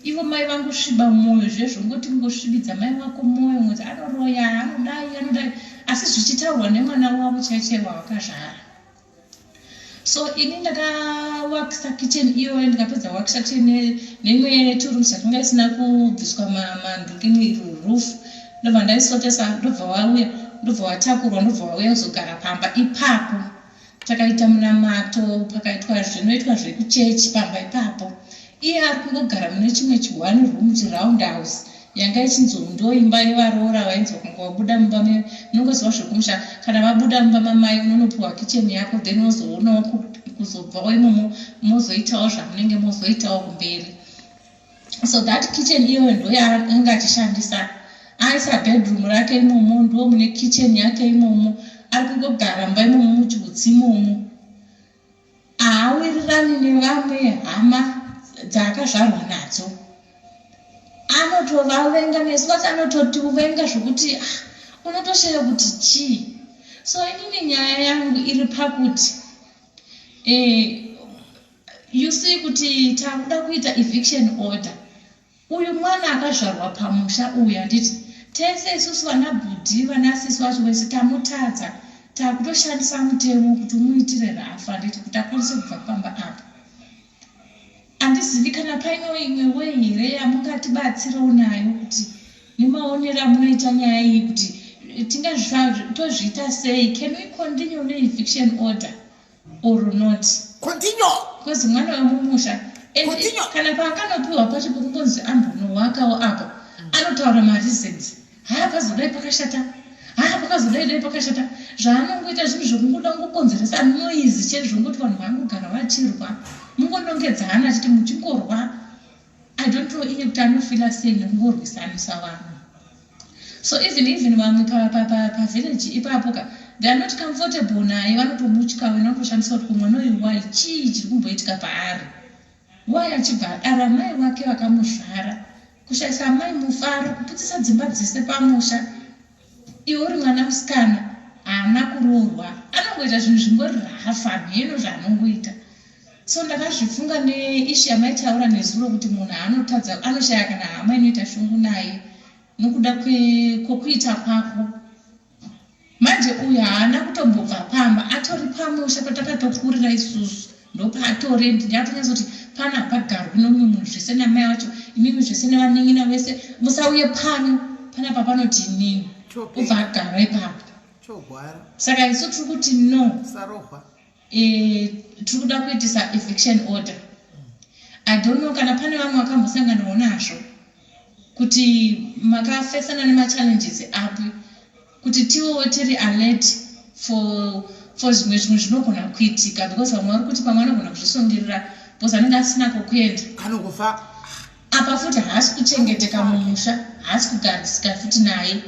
ivo mai vangosviba moyo zviye zvongoti kungosvibidza mai vako moyo ngoti anoroya anodai anodai asi zvichitaurwa nemwana wavo chaiye chaiye wavakazvara. So ini ndakawakisa kitchen iyoyo ndikapedza kuwakisa kitchen neimwe two rooms yakanga isina kubviswa mandukini roof ndobva ndaisotesa ndobva wauya ndobva watakurwa ndobva wauya kuzogara pamba ipapo takaita munamato pakaitwa zvinoitwa zvekuchechi pamba ipapo Iye ari kungogara mune chimwe chi one room chi round house yanga ichinzi ndoimba yevaroora vainzi vakanga vabuda mumba me munongoziva zvekumusha kana vabuda mumba mamai unonopiwa kitchen yako then wozoonawo kuzobvawo imomo mozoitawo zvamunenge mozoitawo kumberi so that kitchen iyoyo ndoyaanga achishandisa aisa bedroom rake imomo ndo mune kitchen yake imomo ari kungogara mumba imomo muchiutsi imomo Haawirirani nevamwe hama dzaakazvarwa nadzo. Anotovavenga nesu vacho anototivenga zvokuti ah, unotoshaya kuti chii. So inini nyaya yangu iri pakuti You see kuti takuda kuita eviction order. Uyu mwana akazvarwa pamusha uyu, handiti? Tese isusu vana bhudhi, vana sisi vacho vese tamutadza. Takutoshandisa mutemo kuti umuitire rafu, handiti, kuti akwanise kubva pamba apa. Handizivi kana paino imwe way here yamungatibatsirawo nayo, kuti nemaonero amunoita nyaya iyi, kuti tingazvitozviita sei. Can we continue neeviction order or not? Continue. Because mwana wemumusha and Continue. kana paakanopiwa pacho pokungonzi ambonowakawo apa, anotaura mareasons: haa, pazodai pakashata, haa, pakazodai dai pakashata. Zvaanongoita zvinhu zvokungoda kungokonzeresa noise chete, zvongoti vanhu vangogara vachirwa, mungonongedzana achiti muchingorwa. I don't know iye kuti anofeela sei nekungorwisanisa vanhu. So even vamwe pavillage ipapo ka, they are not comfortable naye, vanotomutya, vanotoshandisa kuti kumwana uyu, wai, chii chiri kumboitika paari? Wai achibva adaro? Amai vake vakamuzvara, kushayisa amai mufaro, kuputsisa dzimba dzese pamusha. Iwe uri mwana musikana haana kuroorwa, anongoita zvinhu zvingori rafa, mheno zvaanongoita. So ndakazvifunga neissue yamaitaura nezuro kuti munhu anotadza, anoshaya kana hama inoita shungu naye nokuda kwokuita kwako. Manje uyu haana kutombobva pamba, atori pamusha patakatokurira isusu, ndopaatori. Ndinatonyatsa kuti pana hapagarwi nomumwe munhu, zvese namai vacho, imimi zvese nevanin'ina vese, musauye pano. Panapa panoti inini ubva agara ipapo. Chogwara. Saka isu tiri kuti no. Sarohwa. Tiri kuda kuitisa eviction order. I don't know kana pane vamwe vakambosanganawo nazvo, kuti makafesana nemachallenges api, kuti tiwewo tiri alert for zvimwe zvinogona kuitika, because vamwe vari kuti pamwe anogona kuzvisungirira because anenge asina kokuenda. Kanongofa. Apa futi haasi kuchengeteka mumusha, haasi kugarisika futi naye.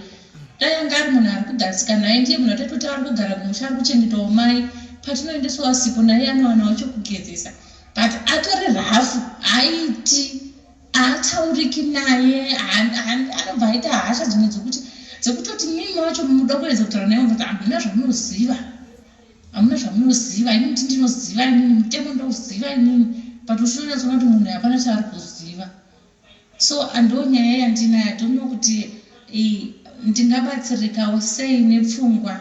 Dai anga ari munhu ari kugarisika naye, ndiye munhu atatoti ari kugara kumusha, ari kuchengetawo mai, patinoendeswa sipo naye anowanawo chokugezesa. But atori rafu, haaiti, haatauriki naye, anobva aita hasha dzimwe dzekuti dzekutoti mimi wacho muda kuedza kutaura naye, kuti hamuna zvamunoziva, hamuna zvamunoziva, inini ti ndinoziva, inini mutemo ndouziva inini. But uchinonyatsoona kuti munhu hapana chaari kuziva. So ando nyaya yandinayo. I don't know kuti ndingabatsirikawo sei nepfungwa.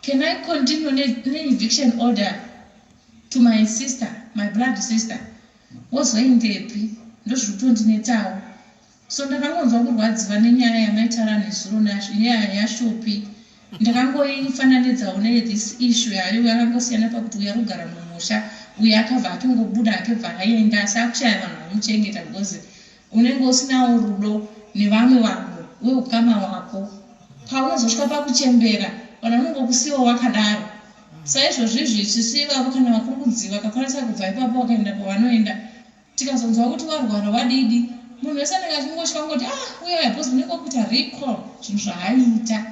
Can I continue neeviction order to my sister, my blood sister? Wozoendepi? Ndozviri kutondinetsawo. So ndakangonzwa kurwadziwa nenyaya yamaitaura nezuro, nyaya yaShupi. Ndakangoifananidzawo nethis issue yayo. Yakangosiyana pakuti uyu ari kugara mumusha, uyu akabva atongobuda, akabva aenda, asi akushaya vanhu vamuchengeta, because unenge usinawo rudo nevamwe vanhu weukama hwako. Paunozosvika pakuchembera, vanhu vanongokusiyiwa wakadaro. Saizvozvo izvi, sisi ivavo kana vakuri kudziva vakakwanisa kubva ipapo vakaenda kwavanoenda, tikazonzwa kuti warwara, wadidi, munhu wese anenge achingosvika kungoti, "Ah, uya uya," because unenge wakuita recall zvinhu zvaaiita.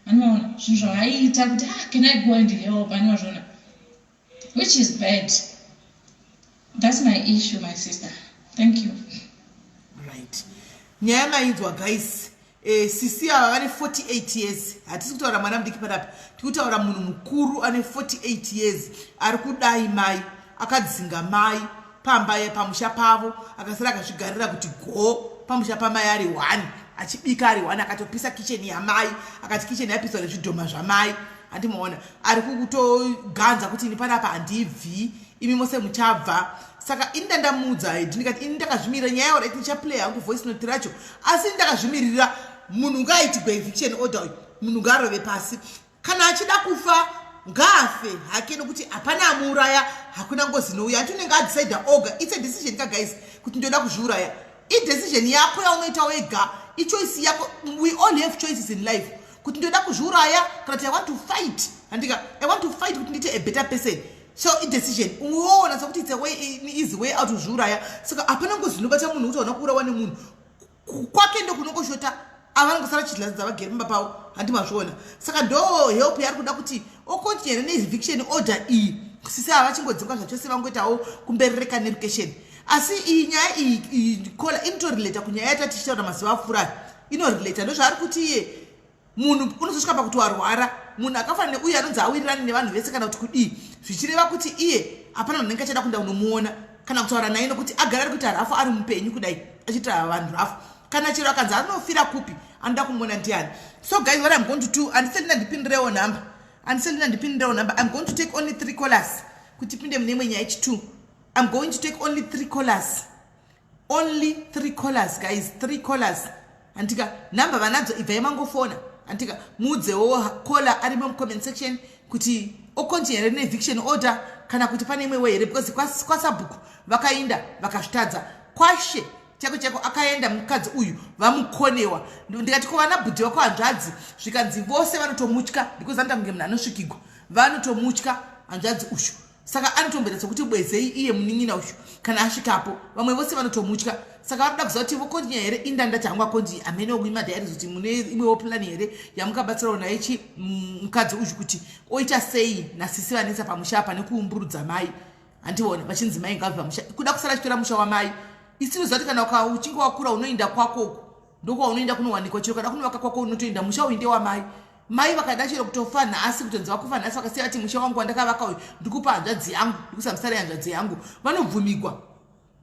Anoona zvinhu zvaaiita kuti, "Ah, can I go and help?" Anowazvona, which is bad. That's my issue, my sister. Thank you. Right, nyaya mainzwa, guys. Sisi ava vane 48 years. Hatisi kutaura mwana mudiki panapa, tiri kutaura munhu mukuru ane 48 years ari kudai mai akadzinga mai pamba pamusha pavo, akasara akazvigarira kuti go pamusha pamai ari 1, achibika ari 1, akatopisa kicheni yamai, akati kicheni yapiswa nezvidhoma zvamai. Handimaona ari kutoganza kuti ini panapa handibvi, imi mose muchabva. Saka ini ndandamuudza haidi, ndikati ini ndakazvimirira nyaya yaura iti ndichaplay hangu voice note racho, asi ini ndakazvimirira. Munhu ngaaitigwe eviction order uyu, munhu ngaarove pasi. Kana achida kufa ngaafe hake, nokuti hapana amuuraya, hakuna ngozi inouya. Hati unenge adecida oga. It's a decision ka, guys, kuti ndoda kuzviuraya. Idecision yako yaunoita wega, ichoice yako. We all have choices in life, kuti ndoda kuzviuraya kana kuti I want to fight. Handika, I want to fight kuti ndiite a better person. So idecision. Unoona sekuti it's a way, easy way out kuzviuraya. Saka hapana ngozi inobata munhu kuti hauna kuurawa nemunhu kwake, ndokunongoshota avanongosara chidladza vagere mumba pavo. Handi mazviona? Saka ndo help yaari kuda, kuti ocontinue neeviction order iyi, sisi ava vachingodzingwa zvachose, vangoitawo kumberereka nelocation. Asi iyi nyaya iyi kola inotorelata kunyaya yata tichitaura mazuva apfuura, inorelata. Ndozvaari kuti iye munhu unozosvika pakuti warwara, munhu akafanana neuyu anonzi awirirani nevanhu vese kana kuti kudii. Zvichireva kuti iye hapana munhu anenge achada kuenda kunomuona kana kutaura naye nokuti agara ari kuita rafu ari mupenyu kudai achiita vanhu rafu. Kana chero akanzi anofira kupi anoda kumuona ndiani. So guys, what I'm going to do, andiselina ndipindirewo number. Andiselina ndipindirewo number. I'm going to take only 3 callers kuti pinde mune imwe nyaya yechi2. I'm going to take only 3 callers. Only 3 callers guys, 3 callers. Andika number vanadzo ibvai mangofona. Andika muudzewo caller arimo mucomment section kuti ocontinue here neeviction order kana kuti pane imwe way here, because kwasabhuku vakainda vakazvitadza. Kwashe chako chako akaenda mukadzi uyu vamukonewa. Ndikati ko vana bhudhi vako hanzvadzi, zvikanzi vose vanotomutya because anoita kunge munhu anosvikigwa, vanotomutya hanzvadzi uyu. Saka anotomboita sekuti bwezei iye munin'ina uyu kana asvikapo, vamwe vose vanotomutya. Saka vanoda kuziva kuti vokontinya here. Indandati hangu akonti hamene wokuima diaries kuti mune imwewo plan here yamukabatsirawo naye chi mukadzi uyu kuti oita sei nasisi vanetsa pamusha apa nekuumburudza mai. Handiona vachinzi mai ngabve pamusha, kuda kusara achitora musha wamai. Isinoziva kuti kana uchinge wakura unoinda kwako uko ndokwaunoenda kunowanikwa chero kada kunovaka kwako unotoenda musha uyu ndewamai. Mai vakada chero kutofa nhasi, kutonzi vakufa nhasi, vakasiya vati musha wangu wandakavaka uyu ndikupa hanzvadzi yangu, ndikuisa musara yehanzvadzi yangu, vanobvumigwa.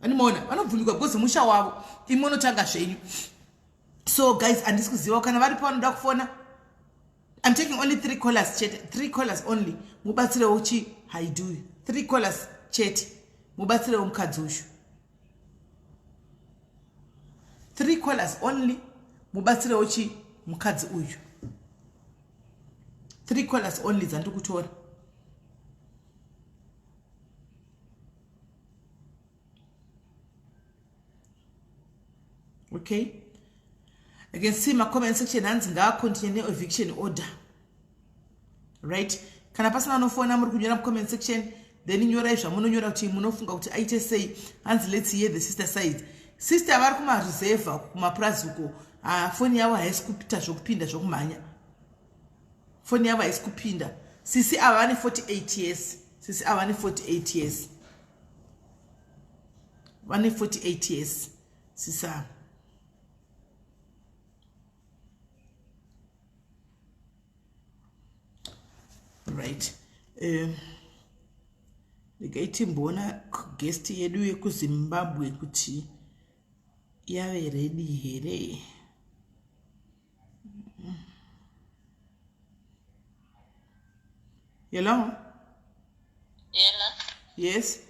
Vanomaona vanobvumigwa because musha wavo, imi unotanga zvenyu. So guys, handisi kuziva kana varipo vanoda kufona. I'm taking only 3 callers chete, 3 callers only. Mubatsirewo chi haiduyu 3 callers chete, mubatsirewo mukadzi uyu. 3 callers only, mubatsirewo chi mukadzi uyu. 3 callers only dzandiri kutora. Okay, I can see my comment section hanzi ngaacontinue ne-eviction order. Right, kana pasina anofona muri kunyora mucomment section, then nyorai zvamunonyora kuti munofunga kuti aite sei. Hanzi let's hear the sister side. Sister vari kumareserve kumapurazi uko, foni yavo haisi kupita zvokupinda zvokumhanya, foni yavo haisi kupinda. Sisi ava vane 48 years, sisi ava vane 48 years, vane 48 years sisi ava. Right, regai timboona guest yedu yekuZimbabwe kuti yave ready here. Hello? Hello. Yes.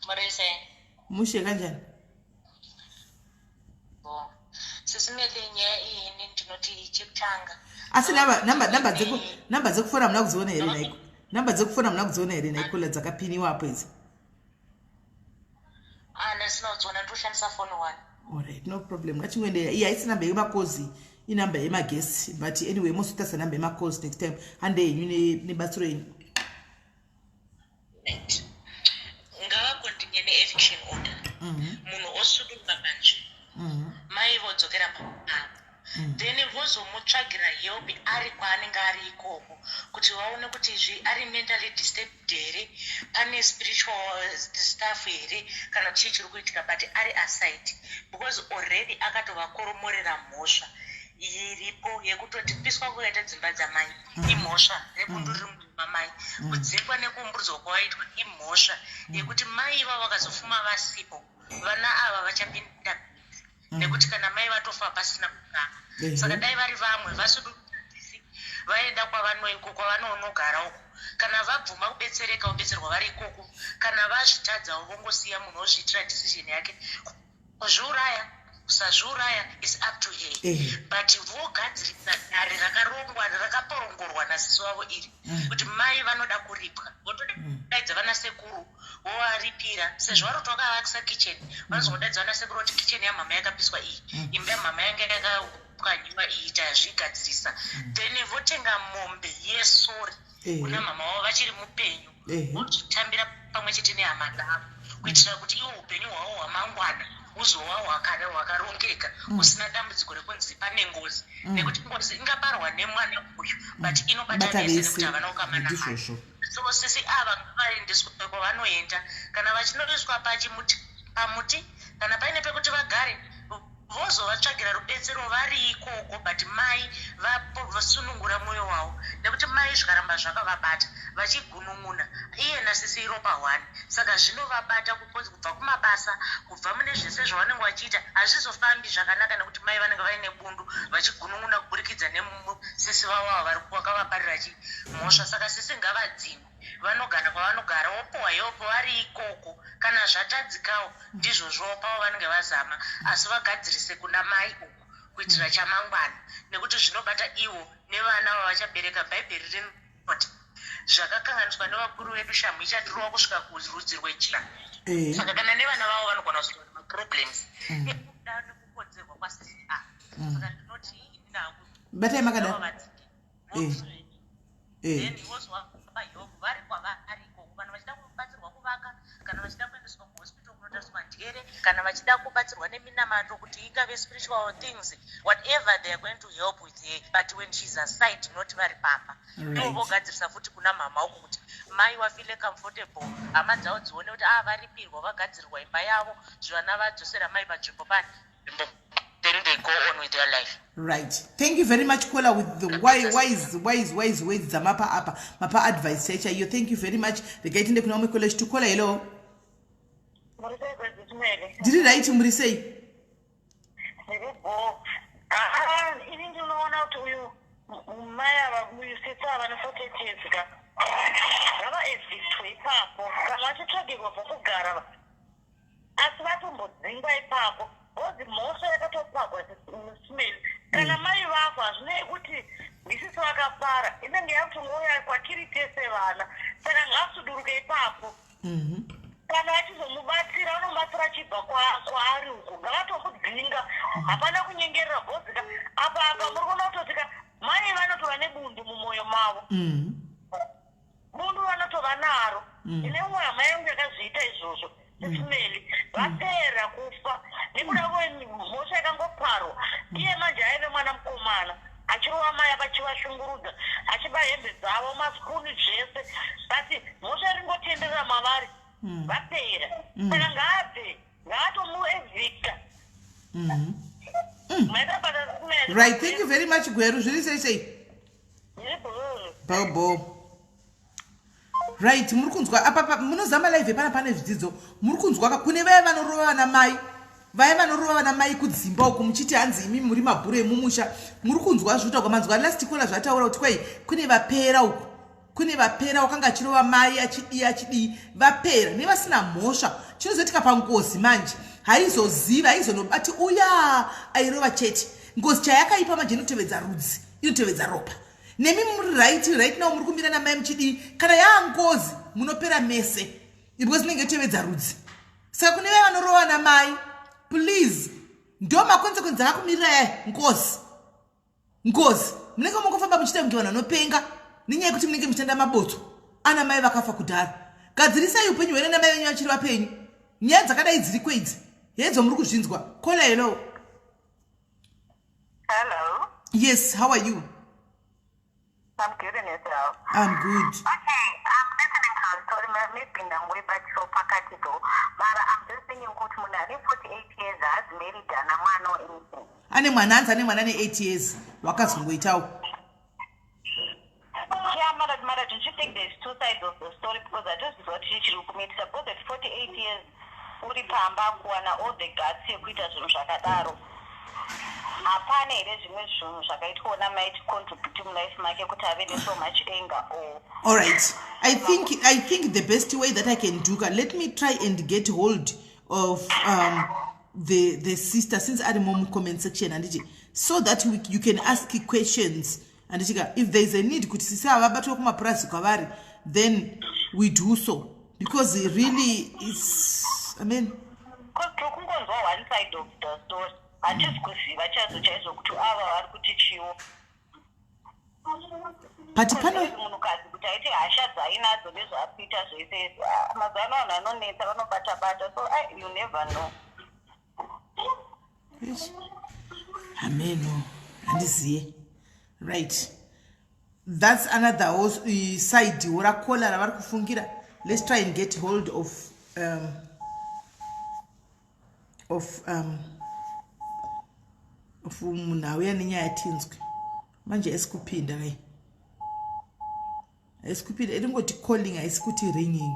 Marise. Mushe kanjani? Bo. Sisimele nyaya iyi ndinoti chekutanga. Asi namba dzekufona hamuna kudziona here naiko? Namba dzekufona hamuna kudziona here naiko dzakapiniwa apo idzi? Ah, ndisina kudziona, ndoshandisa phone one. Alright, no problem. Ngachingoendera. Iyi haisi namba yemakozi, inamba yemagesi. But anyway, mozotarisa namba yemakozi next time. Hande henyu nebatsiro yenyu. Right. Ngavakontinye ne-eviction order. Munhu osudurwa manje. Mai vodzokera pamba. Then vozomutsvagira help ari kwaanenge ari ikoko kuti vaone kuti izvi ari mentally disturbed here, pane spiritual stuff here, kana chii chiri kuitika, but ari aside because already akatovakoromorera mhosva iripo yekutoti kupiswa kwakaita dzimba dzamai imhosva, rebundu riri mumba mai, kudzingwa nekuumburudzwa kwawaitwa imhosva yekuti mai ivavo vakazofuma vasipo, vana ava vachapinda nekuti kana mai vatofa pasina kugama. Saka dai vari vamwe vasudisi vaenda kwavanoiko kwavanonogara uko, kana vabvuma kubetsereka vobetserwa vari ikoko, kana vazvitadzawo vongosiya munhu ozviitira decision yake, kuzviuraya kusazviuraya is up to her. But vogadzirisa dare rakarongwa rakaporongorwa nasisi wavo iri kuti mai vanoda kuripwa, votodaidza vana sekuru vovaripira sezvo vari kuti vakavakisa kitchen, vanozongodaidza vana sekuru kuti kitchen yamhama yakapiswa iyi, imba yamhama yanga yakapwanyiwa iyi, tazvigadzirisa. Then votenga mombe yesori kuna mhama wavo vachiri mupenyu, vozvitambira pamwe chete nehama dzavo kuitira kuti iwo upenyu hwavo hwamangwana huzova hwakarongeka, husina dambudziko rekunzi pane ngozi, nekuti ngozi ingaparwa nemwana uyu but inobata Bata vese vese. nekuti havana kukama namai. Ndizvozvo. So sisi ava ngavaendeswe kwavanoenda, kana vachinoiswa pachimuti pamuti, kana paine pekuti vagare. Vozovatsvagira rubetsero vari ikoko but mai vasunungura moyo wavo nekuti mai zvikaramba zvakavabata vachigunun'una iye nasisi iropa one saka zvinovabata kubva kumabasa, kubva mune zvese zvavanenge vachiita hazvizofambi zvakanaka nekuti mai vanenge vaine bundu vachigunun'una kuburikidza nesisi vavo ava vari vakavaparira chi mhosva saka sisi ngavadzingwe vanogara kwavanogara wopuhwa help vari ikoko kana zvatadzikawo ndizvozvowo pavo vanenge vazama asi vagadzirise kuna mai uku kuitira chamangwana nekuti zvinobata ivo nevana vavachabereka. Bhaibheri rinoti zvakakanganiswa nevakuru vedu shamhu ichatirova kusvika kurudzi rwechina. Saka kana nevana vavo vanogona kuzoita maproblems nekuda nekukonzerwa kwasisi ava. Saka ndinoti ini hangu Batai makadaro. ngavavadzinge. Then vozovapa help vari kwavari ikoko, kana vachida kubatsirwa kuvaka, kana vachida kuendeswa kuhospital kunotariswa njere, kana vachida kubatsirwa neminamato kuti ingave spiritual things, whatever they are going to help with her, but when she's aside, not vari pamba. Ivo vogadzirisa futi kuna mama uku kuti mai wafeel comfortable, hama dzavo dzione kuti a varipirwa, vagadzirirwa imba yavo, zvivana vadzosera mai panzvimbo pani, then they go on with their life. Right, thank you very much, caller, with the wise, wise, wise, wise words dzamapa apa, mapa advice chaichaiyo. Thank you very much. Regai tiende kuna umwe college to caller. Hello. Muri sei, Kwedzismele? Ndiri right, muri sei? Ndiri bo. Aa, ini ndinoona kuti uyu mai ava, uyu sisi ava ne48 years ka, ngavaevictwe ipapo kana vachitsvagirwa pokugara, asi vatombodzingwa ipapo because mhosva yakatopagwa smell. Kana mai vafa, hazvinei kuti ndisisi vakapara, inenge yakutongouya kwatiri tese vana, saka ngaasuduruke ipapo. Kana vachizomubatsira, vanomubatsira achibva kwaari uko. Ngavatomudzinga, hapana kunyengerera bhozika apa. Muri kuona kutoti ka mai vanotova nebundu mumwoyo mavo. Bundu vanotova naro. Ine umwe hama yangu yakazviita izvozvo, Ismail, vapera kufa nekuda kwemhosva yakangoparwa. Iye manje aive mwana mukomana achirova mai achivashungurudza, achiba hembe dzavo, masipuni, zvese, but mhosva iringotenderera mavari. Vapera. Saka ngaabve, ngaatomuevicta. Maita basa, Ismail. Right, thank you very much. Gweru, zviri sei sei? Ndiri bhururu. Bobo. Right, muri kunzwa apa munozama live pana pane zvidzidzo muri kunzwa ka. Kune vaya vanorova vana mai, vaya vanorova vana mai kudzimba uku, muchiti hanzi imi muri mabhuru emumusha, muri kunzwa zvinotaurwa. Manzwa last caller zvataura kuti kwai kune vapera uku, kune vapera, wakanga achirova mai, achidii, achidii, vapera nevasina mhosva. Chinozoitika pangozi manje haizozivi, haizonobati uya airova chete. Ngozi chayakaipa manje inotevedza rudzi, inotevedza ropa. Nemi muri right right now, muri kumira namai muchidii, kana yaangozi munopera mese because inenge yotevedza rudzi. Saka kune vaya vanorova namai, please, ndo maconsequence akakumirira yaya ngozi. Ngozi munenge mungofamba muchiita kunge vanhu vanopenga nenyaya yekuti munenge muchitanda mabotso ana mai vakafa kudhara. Gadzirisai upenyu hwenyu namai venyu vachiri vapenyu. Nyaya dzakadai dziriko idzi, hedzo muri kuzvinzwa. Caller, hello. Hello. Yes, how are you? I'm good, and yourself? I'm good. Okay, I'm listening to the story. Maybe ndangoibatiro pakati though. But I'm just thinking kuti munhu ane 48 years has married, ana mwana or anything? Ane mwana, hanzi ane mwana ne8 years wakazongoitawo. Yeah, Mara, don't you think there's two sides of the story? Because I just got chiri kumuitisa, because at 48 years uri pamba, kuwana all the guts yekuita zvinhu zvakadaro, hapana here zvimwe zvinhu zvakaitwawo namai to contribute mulife make kuti ave neso much anger or All right, I think the best way that I can do ka, let me try and get hold of the sister since arimo mucomment section, handiti, so that you can ask questions, handiti ka? If there is a need kuti sisi ava vabatwe kumapurazi kwavari, then we do so, because really it's, I mean, Because tiri kungonzwa one side of the story, hatisi kuziva chaizvo chaizvo kuti ava vari kuti chiwo. But pano Munhukadzi kuti aite hasha dzainadzo nezvaari kuita zvese izvi. Ah, mazuva ano vanhu vanonetsa, vanobata bata, so you never know. Eish. Hameno, handiziye. Right, that's another side racaller ravari kufungira. Let's try and get hold of Munhu auya nenyaya tinzwe. Manje haisi kupinda kai. Haisi kupinda, iringoti calling haisi kuti ringing.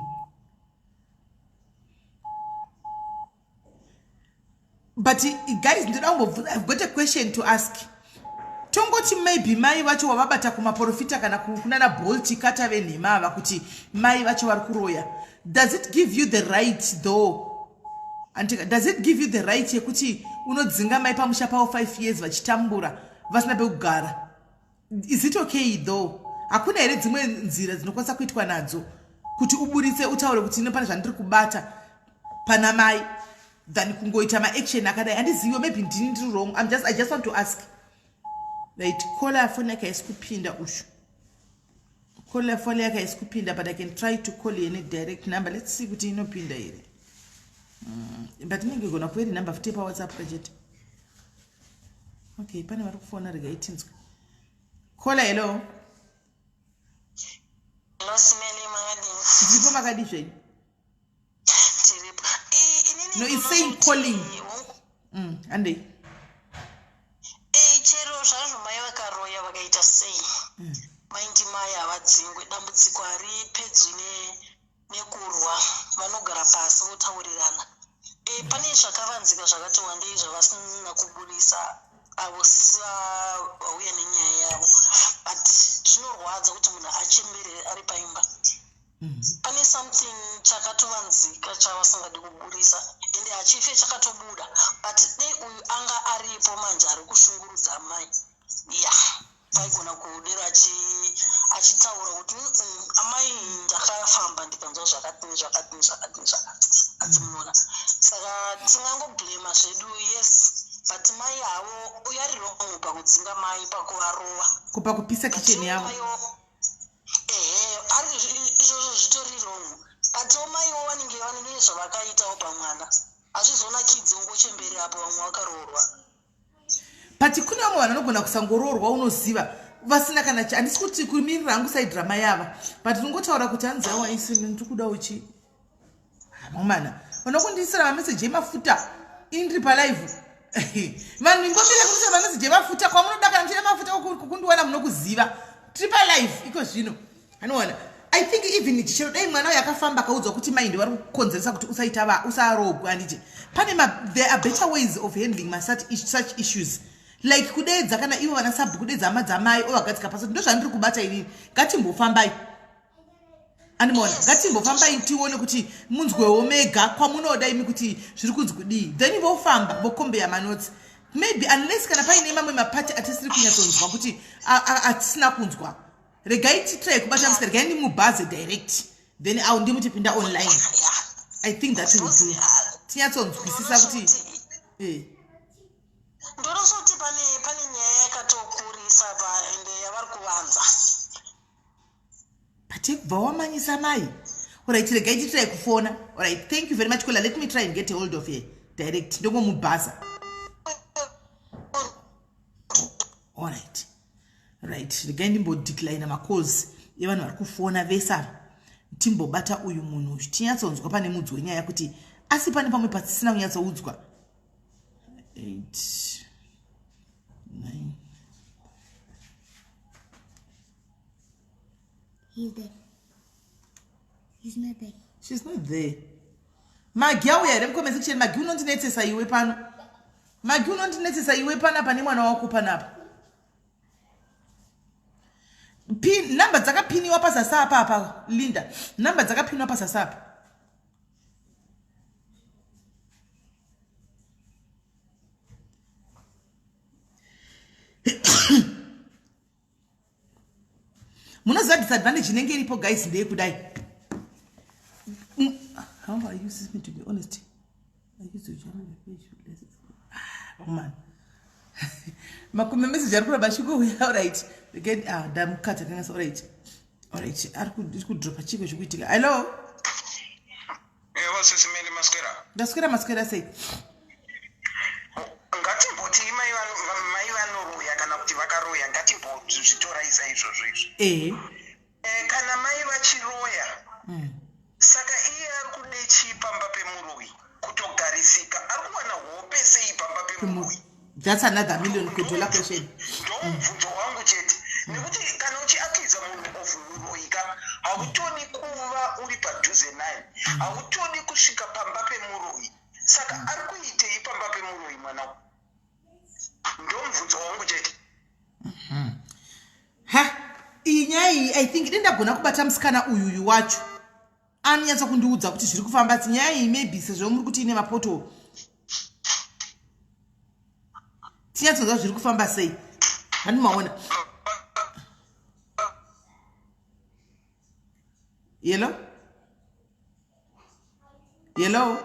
But guys, ndoda kumbobvunza, I've got a question to ask. Tongoti maybe mai vacho wavabata kumaprofita kana kunana Bolt kata venhema ava kuti mai vacho vari kuroya. Does it give you the right though? Antika, does it give you the right yekuti unodzinga mai pamusha pavo 5 years vachitambura vasina pekugara? Is it okay though? Hakuna here dzimwe nzira dzinokwanisa kuitwa nadzo kuti uburitse utaure kuti ino pane zvandiri kubata pana mai than kungoita maaction akadai? Handiziviwo, maybe ndini ndiri wrong. I just want to ask. Right, caller phone yake haisi kupinda ushu. Caller phone yake haisi kupinda, but I can try to call ine direct number. Let's see kuti inopinda here. But inenge igona kuve iri number futi yepaWhatsApp kachete. Okay, pane vari kufona, regai tinzwe. Caller, hello. Hello, Simeli, makadini? Ndiripo, makadi zvenyu? Tiripo. Inini No, it's saying ndinoti, calling. Andei. Chero zvazvo mai vakaroya vakaita sei, mai ndimai, havadzingwe. Dambudziko haripedzwi nekurwa, vanogara pasi votaurirana. Pane zvakavanzika zvakati wandei zvavasina kubudisa avo vauya nenyaya yavo, but zvinorwadza kuti munhu achembere ari paimba. Pane something chakatovanzika chavasingadi kuburisa, ende hachife chakatobuda. But dei uyu anga aripo manje ari kushungurudza mai, ya aigona kudero achitaura kuti, amai, ndakafamba ndikanzwa zvakati nezvakati nezvakati nezvakati." Asi munoona, saka tingangoblema zvedu, yes, but mai havo uyo ari wrong pakudzinga mai, pakuvarova. Kupa kupisa kitchen yavo. Ehe, ari izvozvo zvitori wrong, but maiwo vanenge zvavakaitawo pamwana hazvizonakidzi ungochembere apo vamwe vakaroorwa. But kune vamwe vanhu vanogona kusangoroorwa, unoziva, vasina kana handisi kuti kumirira hangu side ramai ava, but ndingotaura kuti hanzi awa isi ndiri kuda uchi mamana vanokundiisira mameseji emafuta. Ini ndiri palive, vanhu ingomira kundiisira mameseji emafuta kwamunoda. Kana muchida mafuta kukundiwana munokuziva, tiri palive iko zvino. Anowana, I think even chero dai mwana uyo akafamba akaudzwa kuti mai vari kukonzeresa kuti usaita va usarogwa, handiti pane there are better ways of handling such issues, like kudeedza kana ivo vana sabhu, kudeedza hama dzamai ovagadzika pasi kuti ndozvandiri kubata inini, ngatimbofambai. Andimona, ngatimbofambai tione kuti munzwewo mega kwamunoda imi kuti zviri kunzi kudii, then vofamba vokombeya manotsi maybe, unless kana paine mamwe mapati atisiri kunyatsonzwa kuti atisina kunzwa. Regai titry kubata musika, regai ndimubhaze direct, then au ndimuti pinda online. I think that will do, tinyatsonzwisisa kuti Ndorosoti pane nyaya yakatokurisa pa ende yavari kuvanza. Patekubva wamanyisa mai. Alright, regai titry kufona. Alright, thank you very much, caller. Let me try and get a hold of her direct, ndongomubhaza. Alright, right, regai ndimbodecline macalls evanhu vari kufona vese ava, timbobata uyu munhu uyu tinyatsonzwa pane mudzi wenyaya kuti asi pane pamwe patisina kunyatsoudzwa. 8 9. He's there. He's not there. She's not there. Magi auya here mucomment section? Magi, unondinetsesa iwe pano. Magi, unondinetsesa iwe panapa nemwana wako panapa. Pin namba dzakapiniwa pazasi apa apa, Linda, namba dzakapiniwa pazasi apa. Munoziva disadvantage inenge iripo, guys, ndeyekudai. How are you, sis? Me, to be honest, I used to join the page. Ah, man, makume message ari kuramba achingouya. Alright, again, ah, ndamukata kangasa. Alright, ari kudropa. Chiko chikuitika? Hello. Evo, sisi Meli, maswera? Ndaswera, maswera sei? Ngatimboti mai vanoroya kana kuti vakaroya, ngatimbozvitorai saizvozvo izvi. Ehe. Kana mai vachiroya, saka iye ari kude chii pamba pemuroyi? Kutogarisika, ari kuwana hope sei pamba pemuroyi? That's another million dollar question. Ndomubvunzo wangu chete, nekuti kana uchiakiza munhu of uroyi ka, hautodi kuva uri padhuze naye, hautodi kusvika pamba pemuroyi. Saka ari kuitei pamba pemuroyi mwana uyu? Ndomubvunzo wangu chete. Ha, iyi nyaya iyi, I think dendagona kubata musikana uyuyu wacho anonyatsa kundiudza kuti zviri kufamba. Si nyaya iyi maybe sezvo muri kuti ine mapoto, tinyatsonzwa zviri kufamba sei. Handi maona? Hello, hello,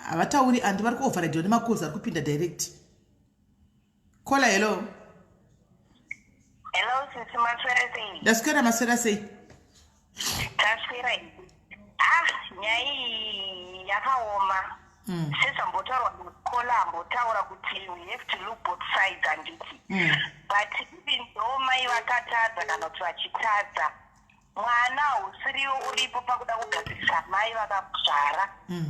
havatauri andi vari kuoverridewa nemacalls ari kupinda direct. Caller, hello. Hello, sisi, maswera sei? Ndaswera, maswera sei? Taswera. Ah, nyaya iyi yakaoma. Sezvambotaurwa nacaller, ambotaura kuti we have to look both sides, handiti? But even though mai vakatadza kana kuti vachitadza, mwana hausiriwo uripo pakuda kugadzirisa mai vakakuzvara.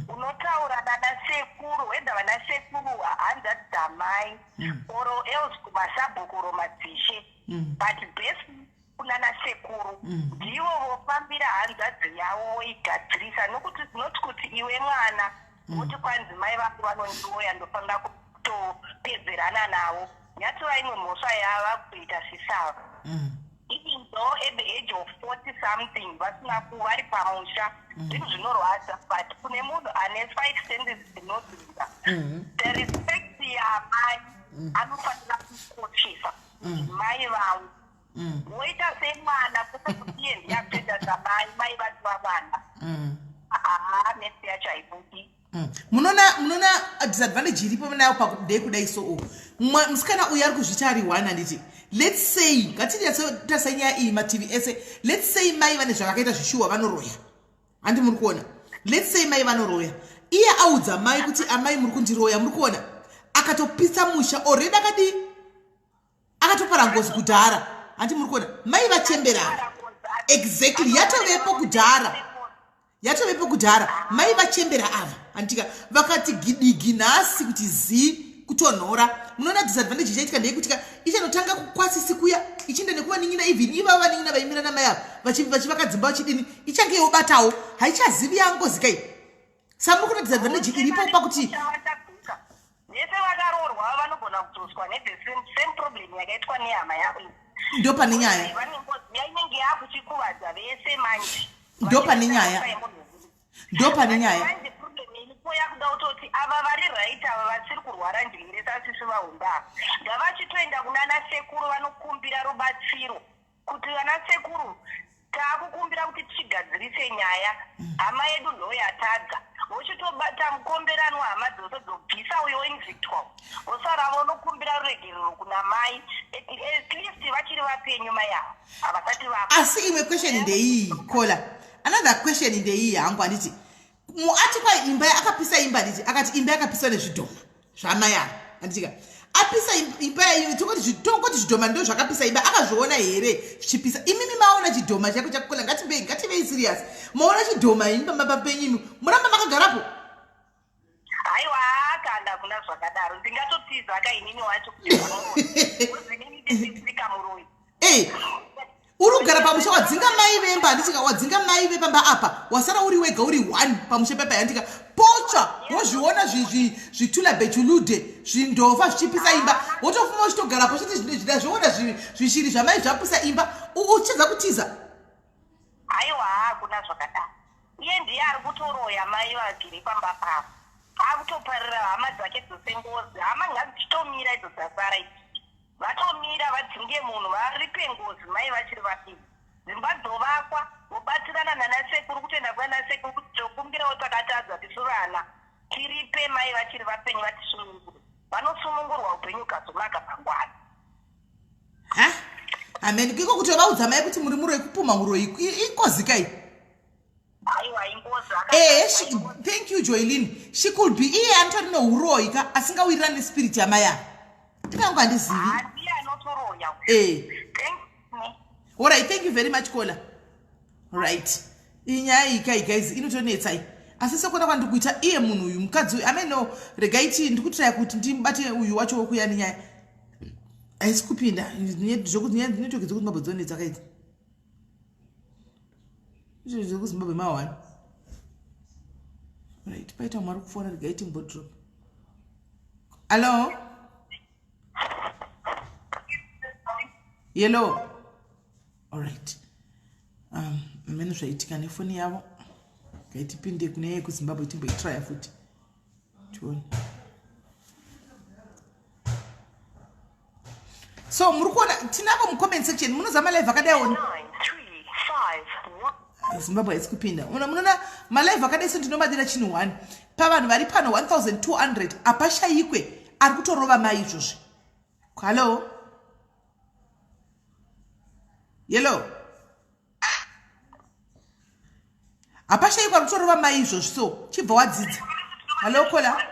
Unotaura nana sekuru, whether vana sekuru hanzvadzi dzamai or else kumasabhuku or madzishe, but best kunana sekuru. Ndivo vofambira hanzvadzi yavo voigadzirisa, nokuti not kuti iwe mwana woti kwanzi mai vangu vanondiroya, ndofanira kutopedzerana navo. Yatova imwe mhosva yava kutoita sisava, even though at the age of 40 something vasina vari pamusha. Zvinhu zvinorwadza, but kune munhu ane five senses dzinodzidza, the respect yamai anofanira kukoshesa mai vangu. Woita semwana, kwete kuti iye ndiye akutoita samai, mai vati vamwana. Haa, mess yacho haibudi. Munoona disadvantage iripo nayo pakudei kudai. So musikana uyu ari kuzvita ari one, handiti? Let's say, ngatinyatsotarisa nyaya iyi mativi ese. Let's say mai vane zvavakaita zvishuwa, vanoroya, handi muri kuona? Let's say mai vanoroya, iye audza mai kuti, "Amai, muri kundiroya." Muri kuona, akatopisa musha already, akadii, akatopara ngozi kudhara, handi muri kuona? Mai vachemberana, exactly, yatovepo kudhara, yatovepo kudhara. Mai vachembera ava, handitika? Vakati gidigi nhasi kuti zii kutonhora. Munoona disadvantage ichaitika ndeyekutika ichanotanga kukwasisi kuya, ichienda nekuvanin'ina, even ivava vanin'ina vaimira namai ava vachivaka dzimba vachidini, ichange yobatawo, haichazivi yangozi kai. Samuri kuna disadvantage iripo pakuti Vese vakaroorwa vanogona kudzoswa nethe same problem yakaitwa nehama yavo iyi. Ndo pane nyaya. Vane ngozi yainenge yakuchikuvadza vese manje. Ndo pane nyaya. Ndo pane nyaya. Manje problem iripo yakuda kutoti ava vari right, ava vasiri kurwara njere sasisi vahombe ava, ngavachitoenda kunana sekuru vanokumbira rubatsiro kuti, "Vana sekuru, taakukumbira kuti tichigadzirise nyaya, hama yedu ndo yatadza." Vochitobata mukomberanwa, hama dzose dzobvisa uyo oinvictwa, vosara vonokumbira ruregerero kuna mai. At least vachiri vapenyu mai ava, havasati vafa. Asi imwe question ndeiyi, caller, another question ndeiyi hangu, handiti muati kwa imba akapisa imba, handiti akati imba yakapiswa nezvidhoma zvamai ava, handitika? Apisa imba, tongoti zvidhoma ndo zvakapisa imba. Akazviona here zvichipisa? Imimi maona chidhoma chako chakukula, ngativei serious, maona chidhoma imi pamba penyu, imi muramba makagarapo? Haiwa, kanda kuna zvakadaro, ndingatotiza ka inini wacho, kuti inini ndisisika muroyi. Ei, uri kugara pamusha, wadzinga mai vemba, handitika? Wadzinga mai vepamba apa, wasara uri wega, uri one pamusha pepa, handika? Potsva, wozviona zvitula bechulude, zvindofa zvichipisa imba, wotofuma uchitogarapo chiti zvida zviona zvishiri zvamai zvapisa imba, uchidza kutiza. Haiwa, hakuna zvakadaro. Iye ndiye ari kutoroya mai vagere pamba pavo, akutoparira hama dzake dzose ngozi. Hama ngadzichitomira idzo dzasara idzi, vatomira vadzinge munhu, varipe ngozi mai vachiri vapenyu. Dzimba dzovakwa, vobatsirana nanasekuru, kutoenda kunanasekuru kuti tokumbirawo, takatadza tisu vana, tiripe mai vachiri vapenyu, vatisunungure. Vanosunungurwa, upenyu ukazonaka mangwana. Ha, amen. Iko kuti vaudza mai kuti muri muroyi, kupuma muroyi, ingozi kai. Aiwa, ingozi. Ehe, thank you, Joylin. She could be iye anotori neuroyi ka, asingawirirani nespirit yamai ava. Ndingangu handizivi. Ndiye anotoroya. Thank you. Alright, thank you very much, caller. Right, iyi nyaya iyi kai guys inotonetsai. Asi sekuona kwandiri kuita iye munhu uyu mukadzi uyu ameno regai tii ndikutiraya kuti ndibate uyu wacho wokuya nenyaya haisi kupinda network dzekuzimbabwe dzonetsa kaidzi izvo zvekuzimbabwe mahwani. Right, paita mwari kufona, regai timbodrop. Allo, yellow. Alright, amene zvaitika nefoni yavo. Ngaitipinde kune yekuZimbabwe timboitraya futi tione. So muri kuona tinavo mucomment section, munoziva malive akadai oni Zimbabwe haisi kupinda. Munoona malive akadai so ndinomadira chinhu one. Pavanhu vari pano 1200 apashayikwe ari kutorova mai izvozvi. Hallo, yellow, hapashayikwa ari kutorova mai izvozvi. So chibva wadzidza. Hallo caller.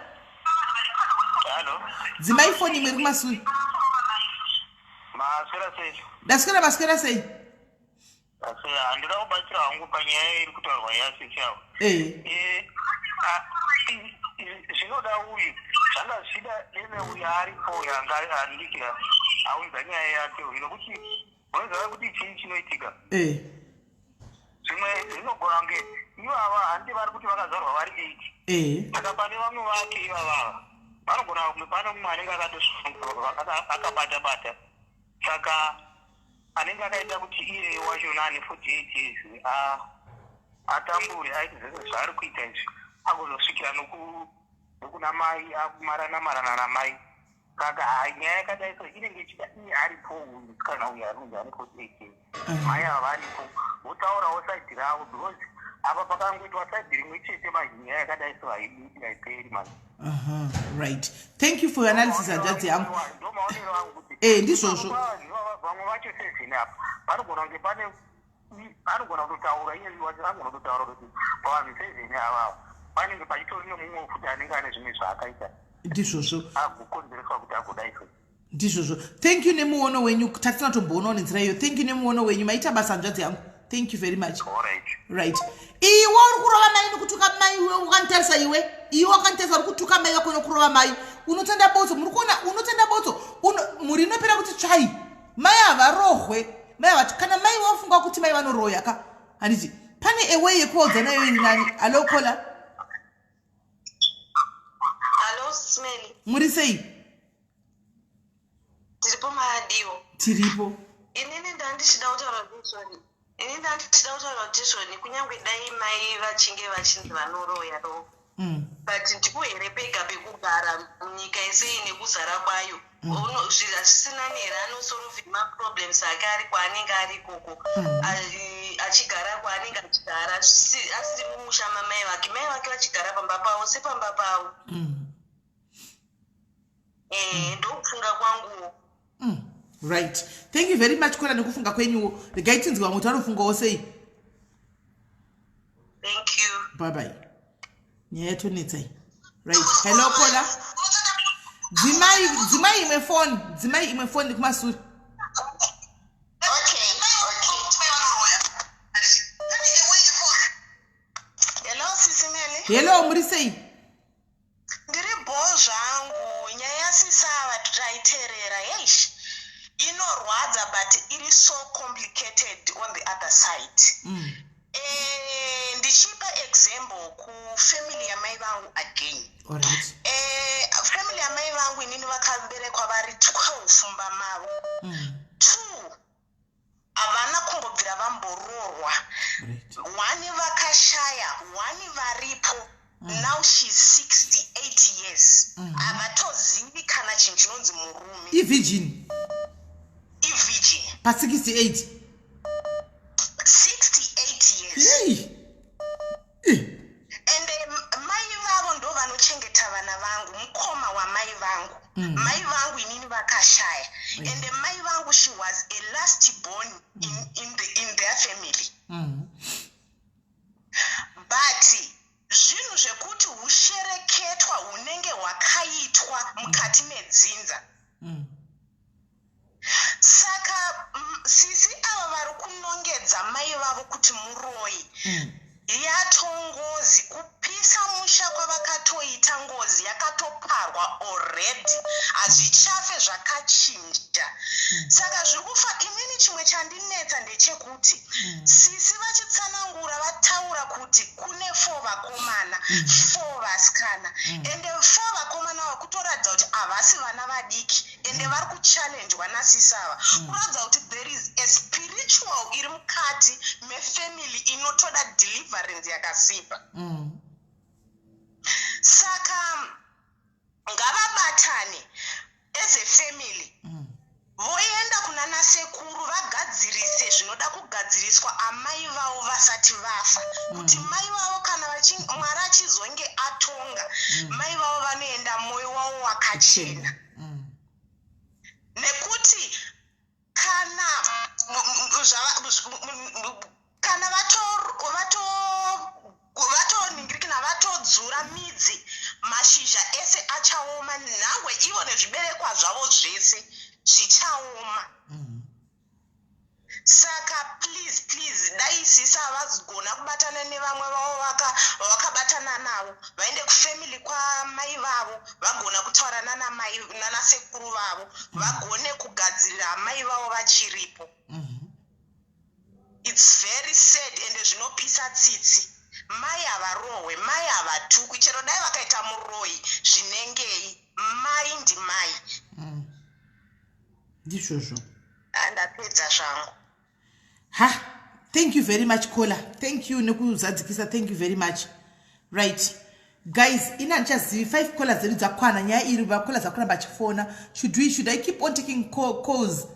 Hello. Dzimai foni imwe iri kumasure. Maswera sei? Ndaswera, maswera sei? Maswera, handida kubatsira hangu panyaya iri kutaurwa yasisi avo. Zvinoda uyu zvanga zvichida deme uyu aripo uyu anga andikira aunza nyaya yake uyu, nokuti unoziva kuti chii chinoitika. Zvimwe zvinogona kunge ivava handi vari kuti vakazvarwa vari eight. Saka pane vamwe vake ivavava vanogona kunge pane mumwe anenge akatosakabata bata, saka anenge akaita kuti iye wachona ane 48 years atambure aite zvese zvaari kuita izvi, agozosvikira nokuna mai akumarana marana namai. Saka hai, nyaya yakadai so inenge ichida iye aripo uyu musikana uyu anonzi ane 48 years, mai ava varipo, votaurawo side ravo, because apa pakangoitwa side rimwe chete manje nyaya yakadai so haibudi, haiperi manje. Right, thank you for your analysis, hanzvadzi yangu. Ndo maonero angu kuti Ndizvozvo. Vamwe vacho sezvini apa panogona kunge pane anogona kutotaura iye wacho, anogona kutotaura kuti pavanhu sezvini avavo panenge pachitori nemumwe futi anenge ane zvimwe zvaakaita Ndizvozvo. agokonzereswa kuti agodai so. Ndizvozvo, thank you nemuono wenyu. Tatisina tomboonawo nenzira iyo. Thank you nemuono wenyu, maita basa hanzvadzi yangu. Thank you very much. Alright. Right, iwe uri kurova mai nekutuka mai, iwe wakanditarisa, iwe, iwe wakanditarisa, uri kutuka mai vako nokurova mai, unotenda botso. Muri kuona, unotenda botso. Mhuri inopera kuti tsvai. Mai havarohwe, mai havati kana mai vafunga kuti mai vanoroya ka, handiti pane eway yekuvaudza nayo iri nani. Hallo caller. Hallo Smeli. Muri sei? Tiripo, maadiwo? Tiripo. Inini ndandichida kutaura kuti izvoni kunyange dai mai vachinge vachinzi vanoroya ro, but ndipo here pega pekugara munyika yese iyi nekuzara kwayo? Zvisina nere anosolve maproblems ake ari kwaanenge ari ikoko, achigara kwaanenge achigara, asiri mumusha mamai vake, mai vake vachigara pamba pavo sepamba pavo. Ndokufunga kwanguwo. Right, thank you very much caller nekufunga kwenyuwo. Regai tinzwe vamwe kuti vanofungawo sei. Thank you. Bye bye. Nyaya yatonetsai. Right, hello caller. Dzimai, dzimai imwe foni, dzimai imwe foni kumasure. Okay. Hello, Sisi Meli. Hello, muri sei? Ndiri bho zvangu. Nyaya yasisi ava taiteerera. Heish. Inorwadza, but iri so complicated on the other side. Ndichipa example kufamily yamai vangu again. Alright. Family yamai vangu inini vakaberekwa vari 12 mumba mavo. Two havana kumbobvira vamboroorwa. One vakashaya, one varipo. Now she's 68 years, havatozivi kana chinhu chinonzi murume. Ivirgin. Ivirgin. Pa68? 68 years. Yei. Ende mai vavo ndo vanochengeta vana vangu, mukoma wamai vangu. Mai vangu inini vakashaya, ende mai vangu, she was a last born in their family. But zvinhu zvekuti hushereketwa hunenge hwakaitwa mukati medzinza. Saka sisi ava vari kunongedza mai vavo kuti muroyi, yatongozi kupisa. zvakatoparwa already hazvichafe zvakachinja mm. saka zviri kufa inini chimwe chandinetsa ndechekuti mm. sisi vachitsanangura vataura kuti kune four vakomana mm. four vasikana mm. ende four vakomana ava kutoratidza kuti havasi vana vadiki ende mm. vari kuchallenjwa nasisi ava mm. kuratidza kuti there is a spiritual iri mukati mefamily inotoda deliverance yakasimba mm. saka ngavabatane as a family mm. voenda kuna nasekuru vagadzirise zvinoda kugadziriswa amai vavo vasati vafa mm. kuti mai vavo kana mwari achizonge atonga mm. mai vavo vanoenda mwoyo wavo wakachena mm. nekuti kana kana vatoningirikina vatodzura midzi mashizha ese achaoma nhangwe ivo nezviberekwa zvavo zvese zvichaoma mm. Saka please please dai sisi havazigona kubatana nevamwe vavo vavakabatana navo vaende kufamily kwamai vavo vagona kutaura nanamai nanasekuru vavo vagone kugadzirira amai vavo vachiripo mm -hmm. It's very sad ende zvinopisa tsitsi mai havarohwe mai havatukwi chero dai vakaita muroyi zvinengei mai ndimai mm. Ndizvozvo. Ndapedza zvangu. Ha, thank you very much caller. Thank you nekuzadzikisa. Thank you very much. Right. Guys, ina handichazivi five callers dzedu dzakwana nyaya iri vacaller dzakuramba achifona. Should we should I keep on taking calls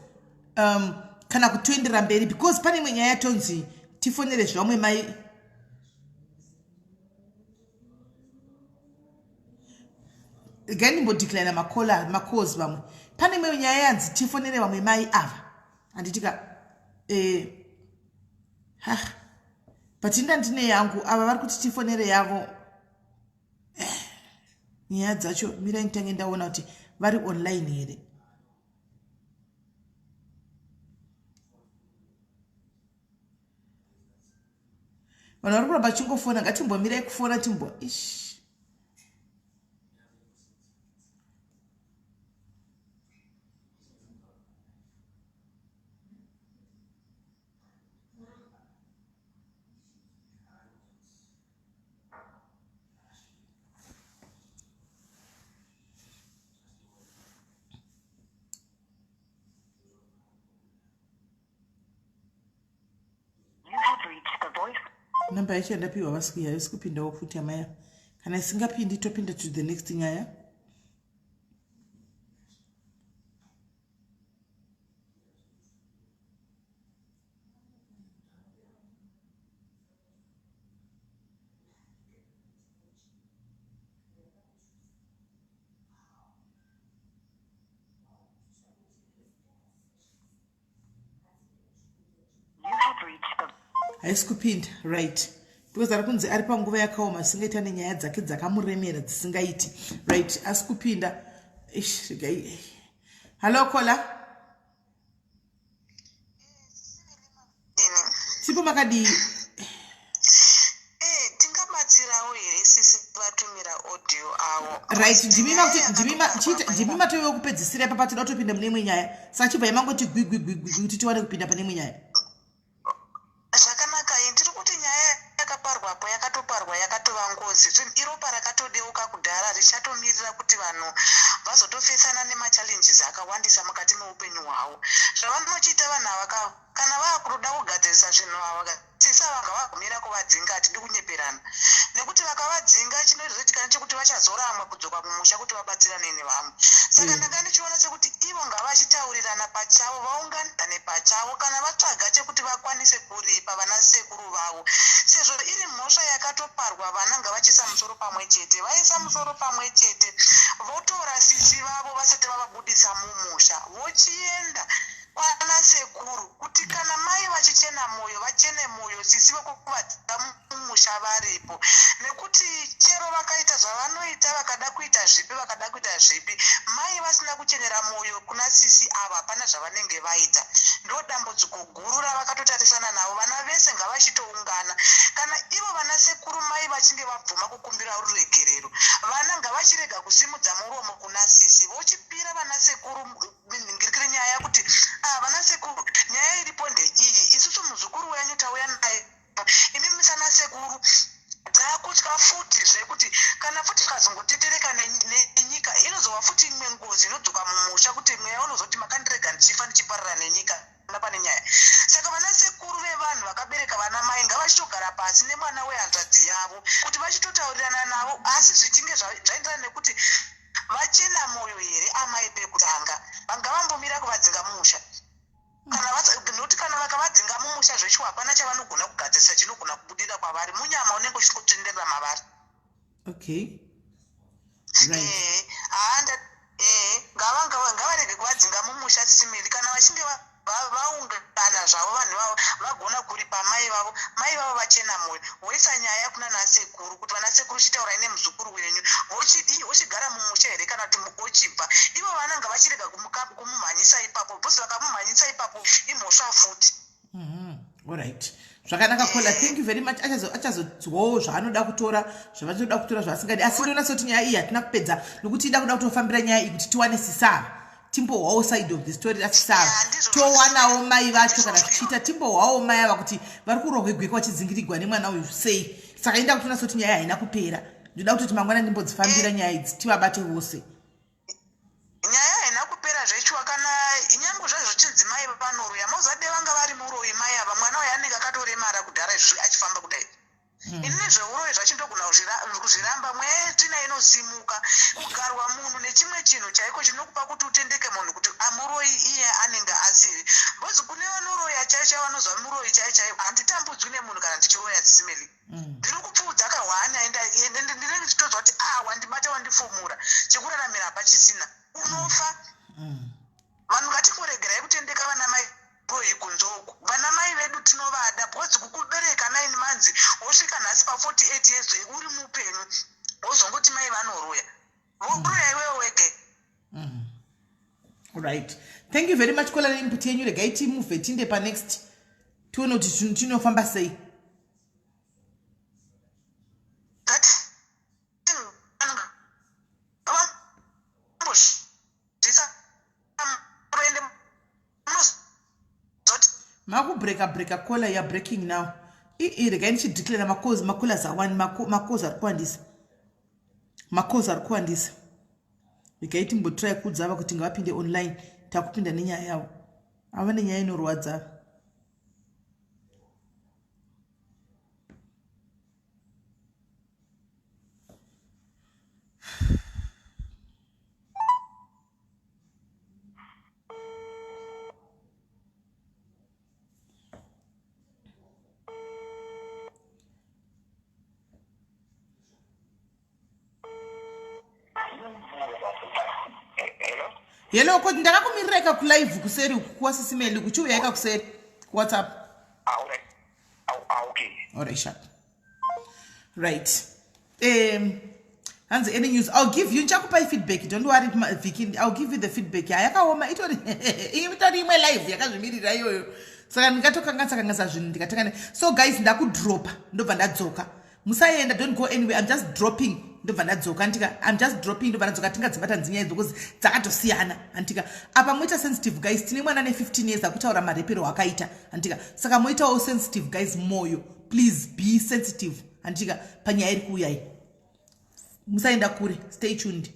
um kana kutoendera mberi because pane imwe nyaya yatonzi tifonere zvevamwe mai regai ndimbodeclina macola macalls vamwe pane imwe nyaya yanzi tifonere vamwe mai ava handiti ka eh, ha but inda ndine yangu ava vari kuti tifonere yavo eh, nyaya dzacho mirai nditange ndaona kuti vari online here vanhu vari kuramba chingofona ngatimbomirai kufona timbo ish Namba yacho yandapiwa havasi haisi kupindawo futi amaya. Kana isingapindi topinda to the next nyaya. Haisi kupinda right because ari kunzi ari panguva yakaoma zvisingaita nenyaya dzake dzakamuremera dzisingaiti right asi kupinda ish regai hallo kola Chipo makadii? Eh, tingabatsirawo here sisi vatumira audio avo? Right, ndimi matove wekupedzisira ipapa tinoda kutopinda mune imwe nyaya. Saka chibvai mangoti gwi gwi gwi gwi kuti tiwane kupinda pane imwe nyaya. Zvakanaka, ndiri kuti nyaya yakaparwapo yakatoparwa yakatova ngozi. Iropa rakatodeuka kudhara richatomirira kuti vanhu vazotofesana nemachallenges akawandisa mukati meupenyu hwavo. Zvavanochiita vanhu ava ka Kana vakutoda kugadzirisa zvinhu ava ka sisi ava ngavagumira kuvadzinga hatidi kunyeperana nekuti vakavadzinga chinozoitika ndechekuti vachazoramwa kudzoka kumusha kuti vabatsirane nevamwe saka mm. ndanga ndichiona sekuti ivo ngavachitaurirana pachavo vaunganane pachavo kana vatsvaga chekuti vakwanise kuripa vana sekuru vavo sezvo iri mhosva yakatoparwa vana ngavachiisa musoro pamwe chete vaisa musoro pamwe chete votora sisi vavo vasati vavabudisa mumusha vochienda Kwana sekuru kuti kana mai vachichena moyo vachene moyo sisi vekuvadza mumusha varipo nekuti chero vakaita zvavanoita vakada kuita zvipi vakada kuita zvipi mai vasina kuchenera moyo kuna sisi ava hapana zvavanenge vaita. Ndo dambudziko guru ravakatotarisana navo. Vana vese ngavachitoungana. Kana ivo vana sekuru mai vachinge vabvuma kukumbira ruregerero, vana ngavachirega kusimudza muromo kuna sisi vochipira vana sekuru nhingirikiri nyaya kuti ah vana sekuru nyaya iripo ndeiyi isusu muzukuru wenyu tauya naye imi misana sekuru dzakutya futi zvekuti kana futi tikazongotetereka nenyika inozova futi imwe ngozi inodzoka mumusha kuti mweya unozoti makandirega ndichifa ndichiparara nenyika na pane nyaya saka vana sekuru vevanhu vakabereka vana mai ngavachitogara pasi nemwana wehanzvadzi yavo kuti vachitotaurirana navo asi zvichinge zvaenderana nekuti vachena moyo here amai pekutanga vangavambomira kuvadzinga mumusha kana nokuti kana vakavadzinga mumusha zveshuwa hapana chavanogona kugadzirisa chinogona kubudira kwavari munyama unenge uchitotenderera mavari okay right. Eh, ngavarege kuvadzinga mumusha sisimeli kana vachinge vaungana zvavo vanhu vavo vagona kuripa mai vavo mai vavo vachena mwoyo voisa nyaya kuna nasekuru kuti vana sekuru chitaurai nemuzukuru wenyu vochidii ochigara mumusha here kana kuti ochibva ivo vana ngavachirega kumumhanyisa ipapo because vakamumhanyisa ipapo imhosva futi mhm. Alright, zvakanaka Kola, thank you very much. Achazodzwawo zvaanoda kutora, zvavanoda kutora, zvaasingadi, asi ndonatsa kuti nyaya iyi hatina kupedza nokuti ida kuda kutofambira nyaya iyi kuti tiwane sisava timbohwawo side of the story rasisava towanawo mai vacho kana zvichiita timbohwawo mai ava kuti vari kurohwe gweka vachidzingirirwa nemwana uyu sei. Saka inda kutonatsa kuti nyaya haina kupera, ndoda kutoti mangwana ndimbodzifambira nyaya idzi tivabate vose. Nyaya haina kupera zvechuwa kana nyange zvazvo zvichinzi mai vanoroya mozade vanga vari muroyi mai ava mwana uyo anenge akatoremara kudhara izvi achifamba kudai ini nezveuroyi zvacho ndogona kuzviramba mweya yetsvina inosimuka kugarwa munhu nechimwe chinhu chaiko chinokupa kuti utendeke munhu kuti amuroyi iye anenge asiri bcoz kune vanoroya chaiyo chaivo vanozwa muroyi chaiyo chaiyo handitambudzwi nemunhu kana ndichiroya sisimeli Ndiri kupfuudza kahwani aenda ndinenge ndichitozwa kuti ah wandibata wandifumura chekuraramira hapachisina unofa. Vanhu ngatingoregerai kutendeka vana mai royi kunze uku vana mai vedu tinovada because kukubereka 9 months wosvika nhasi pa 48 years uri mupenyu wozongoti mai vanoroya vokuroya iwewe wege. Right, thank you very much Kola neinput yenyu. Regai timove tinde panext tione kuti chinhu chinofamba sei. Makubreka breka Kola, youare breaking now. Ii regai ndichideclare makozi macolas awani makozi ari kuwandisa, makozi ari kuwandisa. Regai timbotry kuudza ava kuti ngavapinde online, takupinda nenyaya yavo ava nenyaya inorwadza. Hello koti ndakakumirira ika kulive kuseri uku kuwasisimeli kuchiuya ika kuseri kuWhatsApp. Alright, sharp. Right, hanzi any news? I'll give you, ndichakupai feedback, don't worry Viki, I'll give you the feedback. Yakaoma, itori itori imwe live yakazvimirira iyoyo, saka ndingatokanganisa kanganisa zvinhu ndikatanga. So guys, ndakudropa ndobva ndadzoka. Musaenda, don't go anywhere. I'm just dropping ndobva ndadzoka antika. I'm just dropping ndobva ndadzoka. Tingadzibata nzinyaya idzi because dzakatosiyana antika. Apa moita sensitive guys, tine mwana ne15 years akutaura marepero akaita antika, saka moitawo sensitive guys moyo, please be sensitive antika panyaya iri kuuyai. Musaenda kure, stay tuned.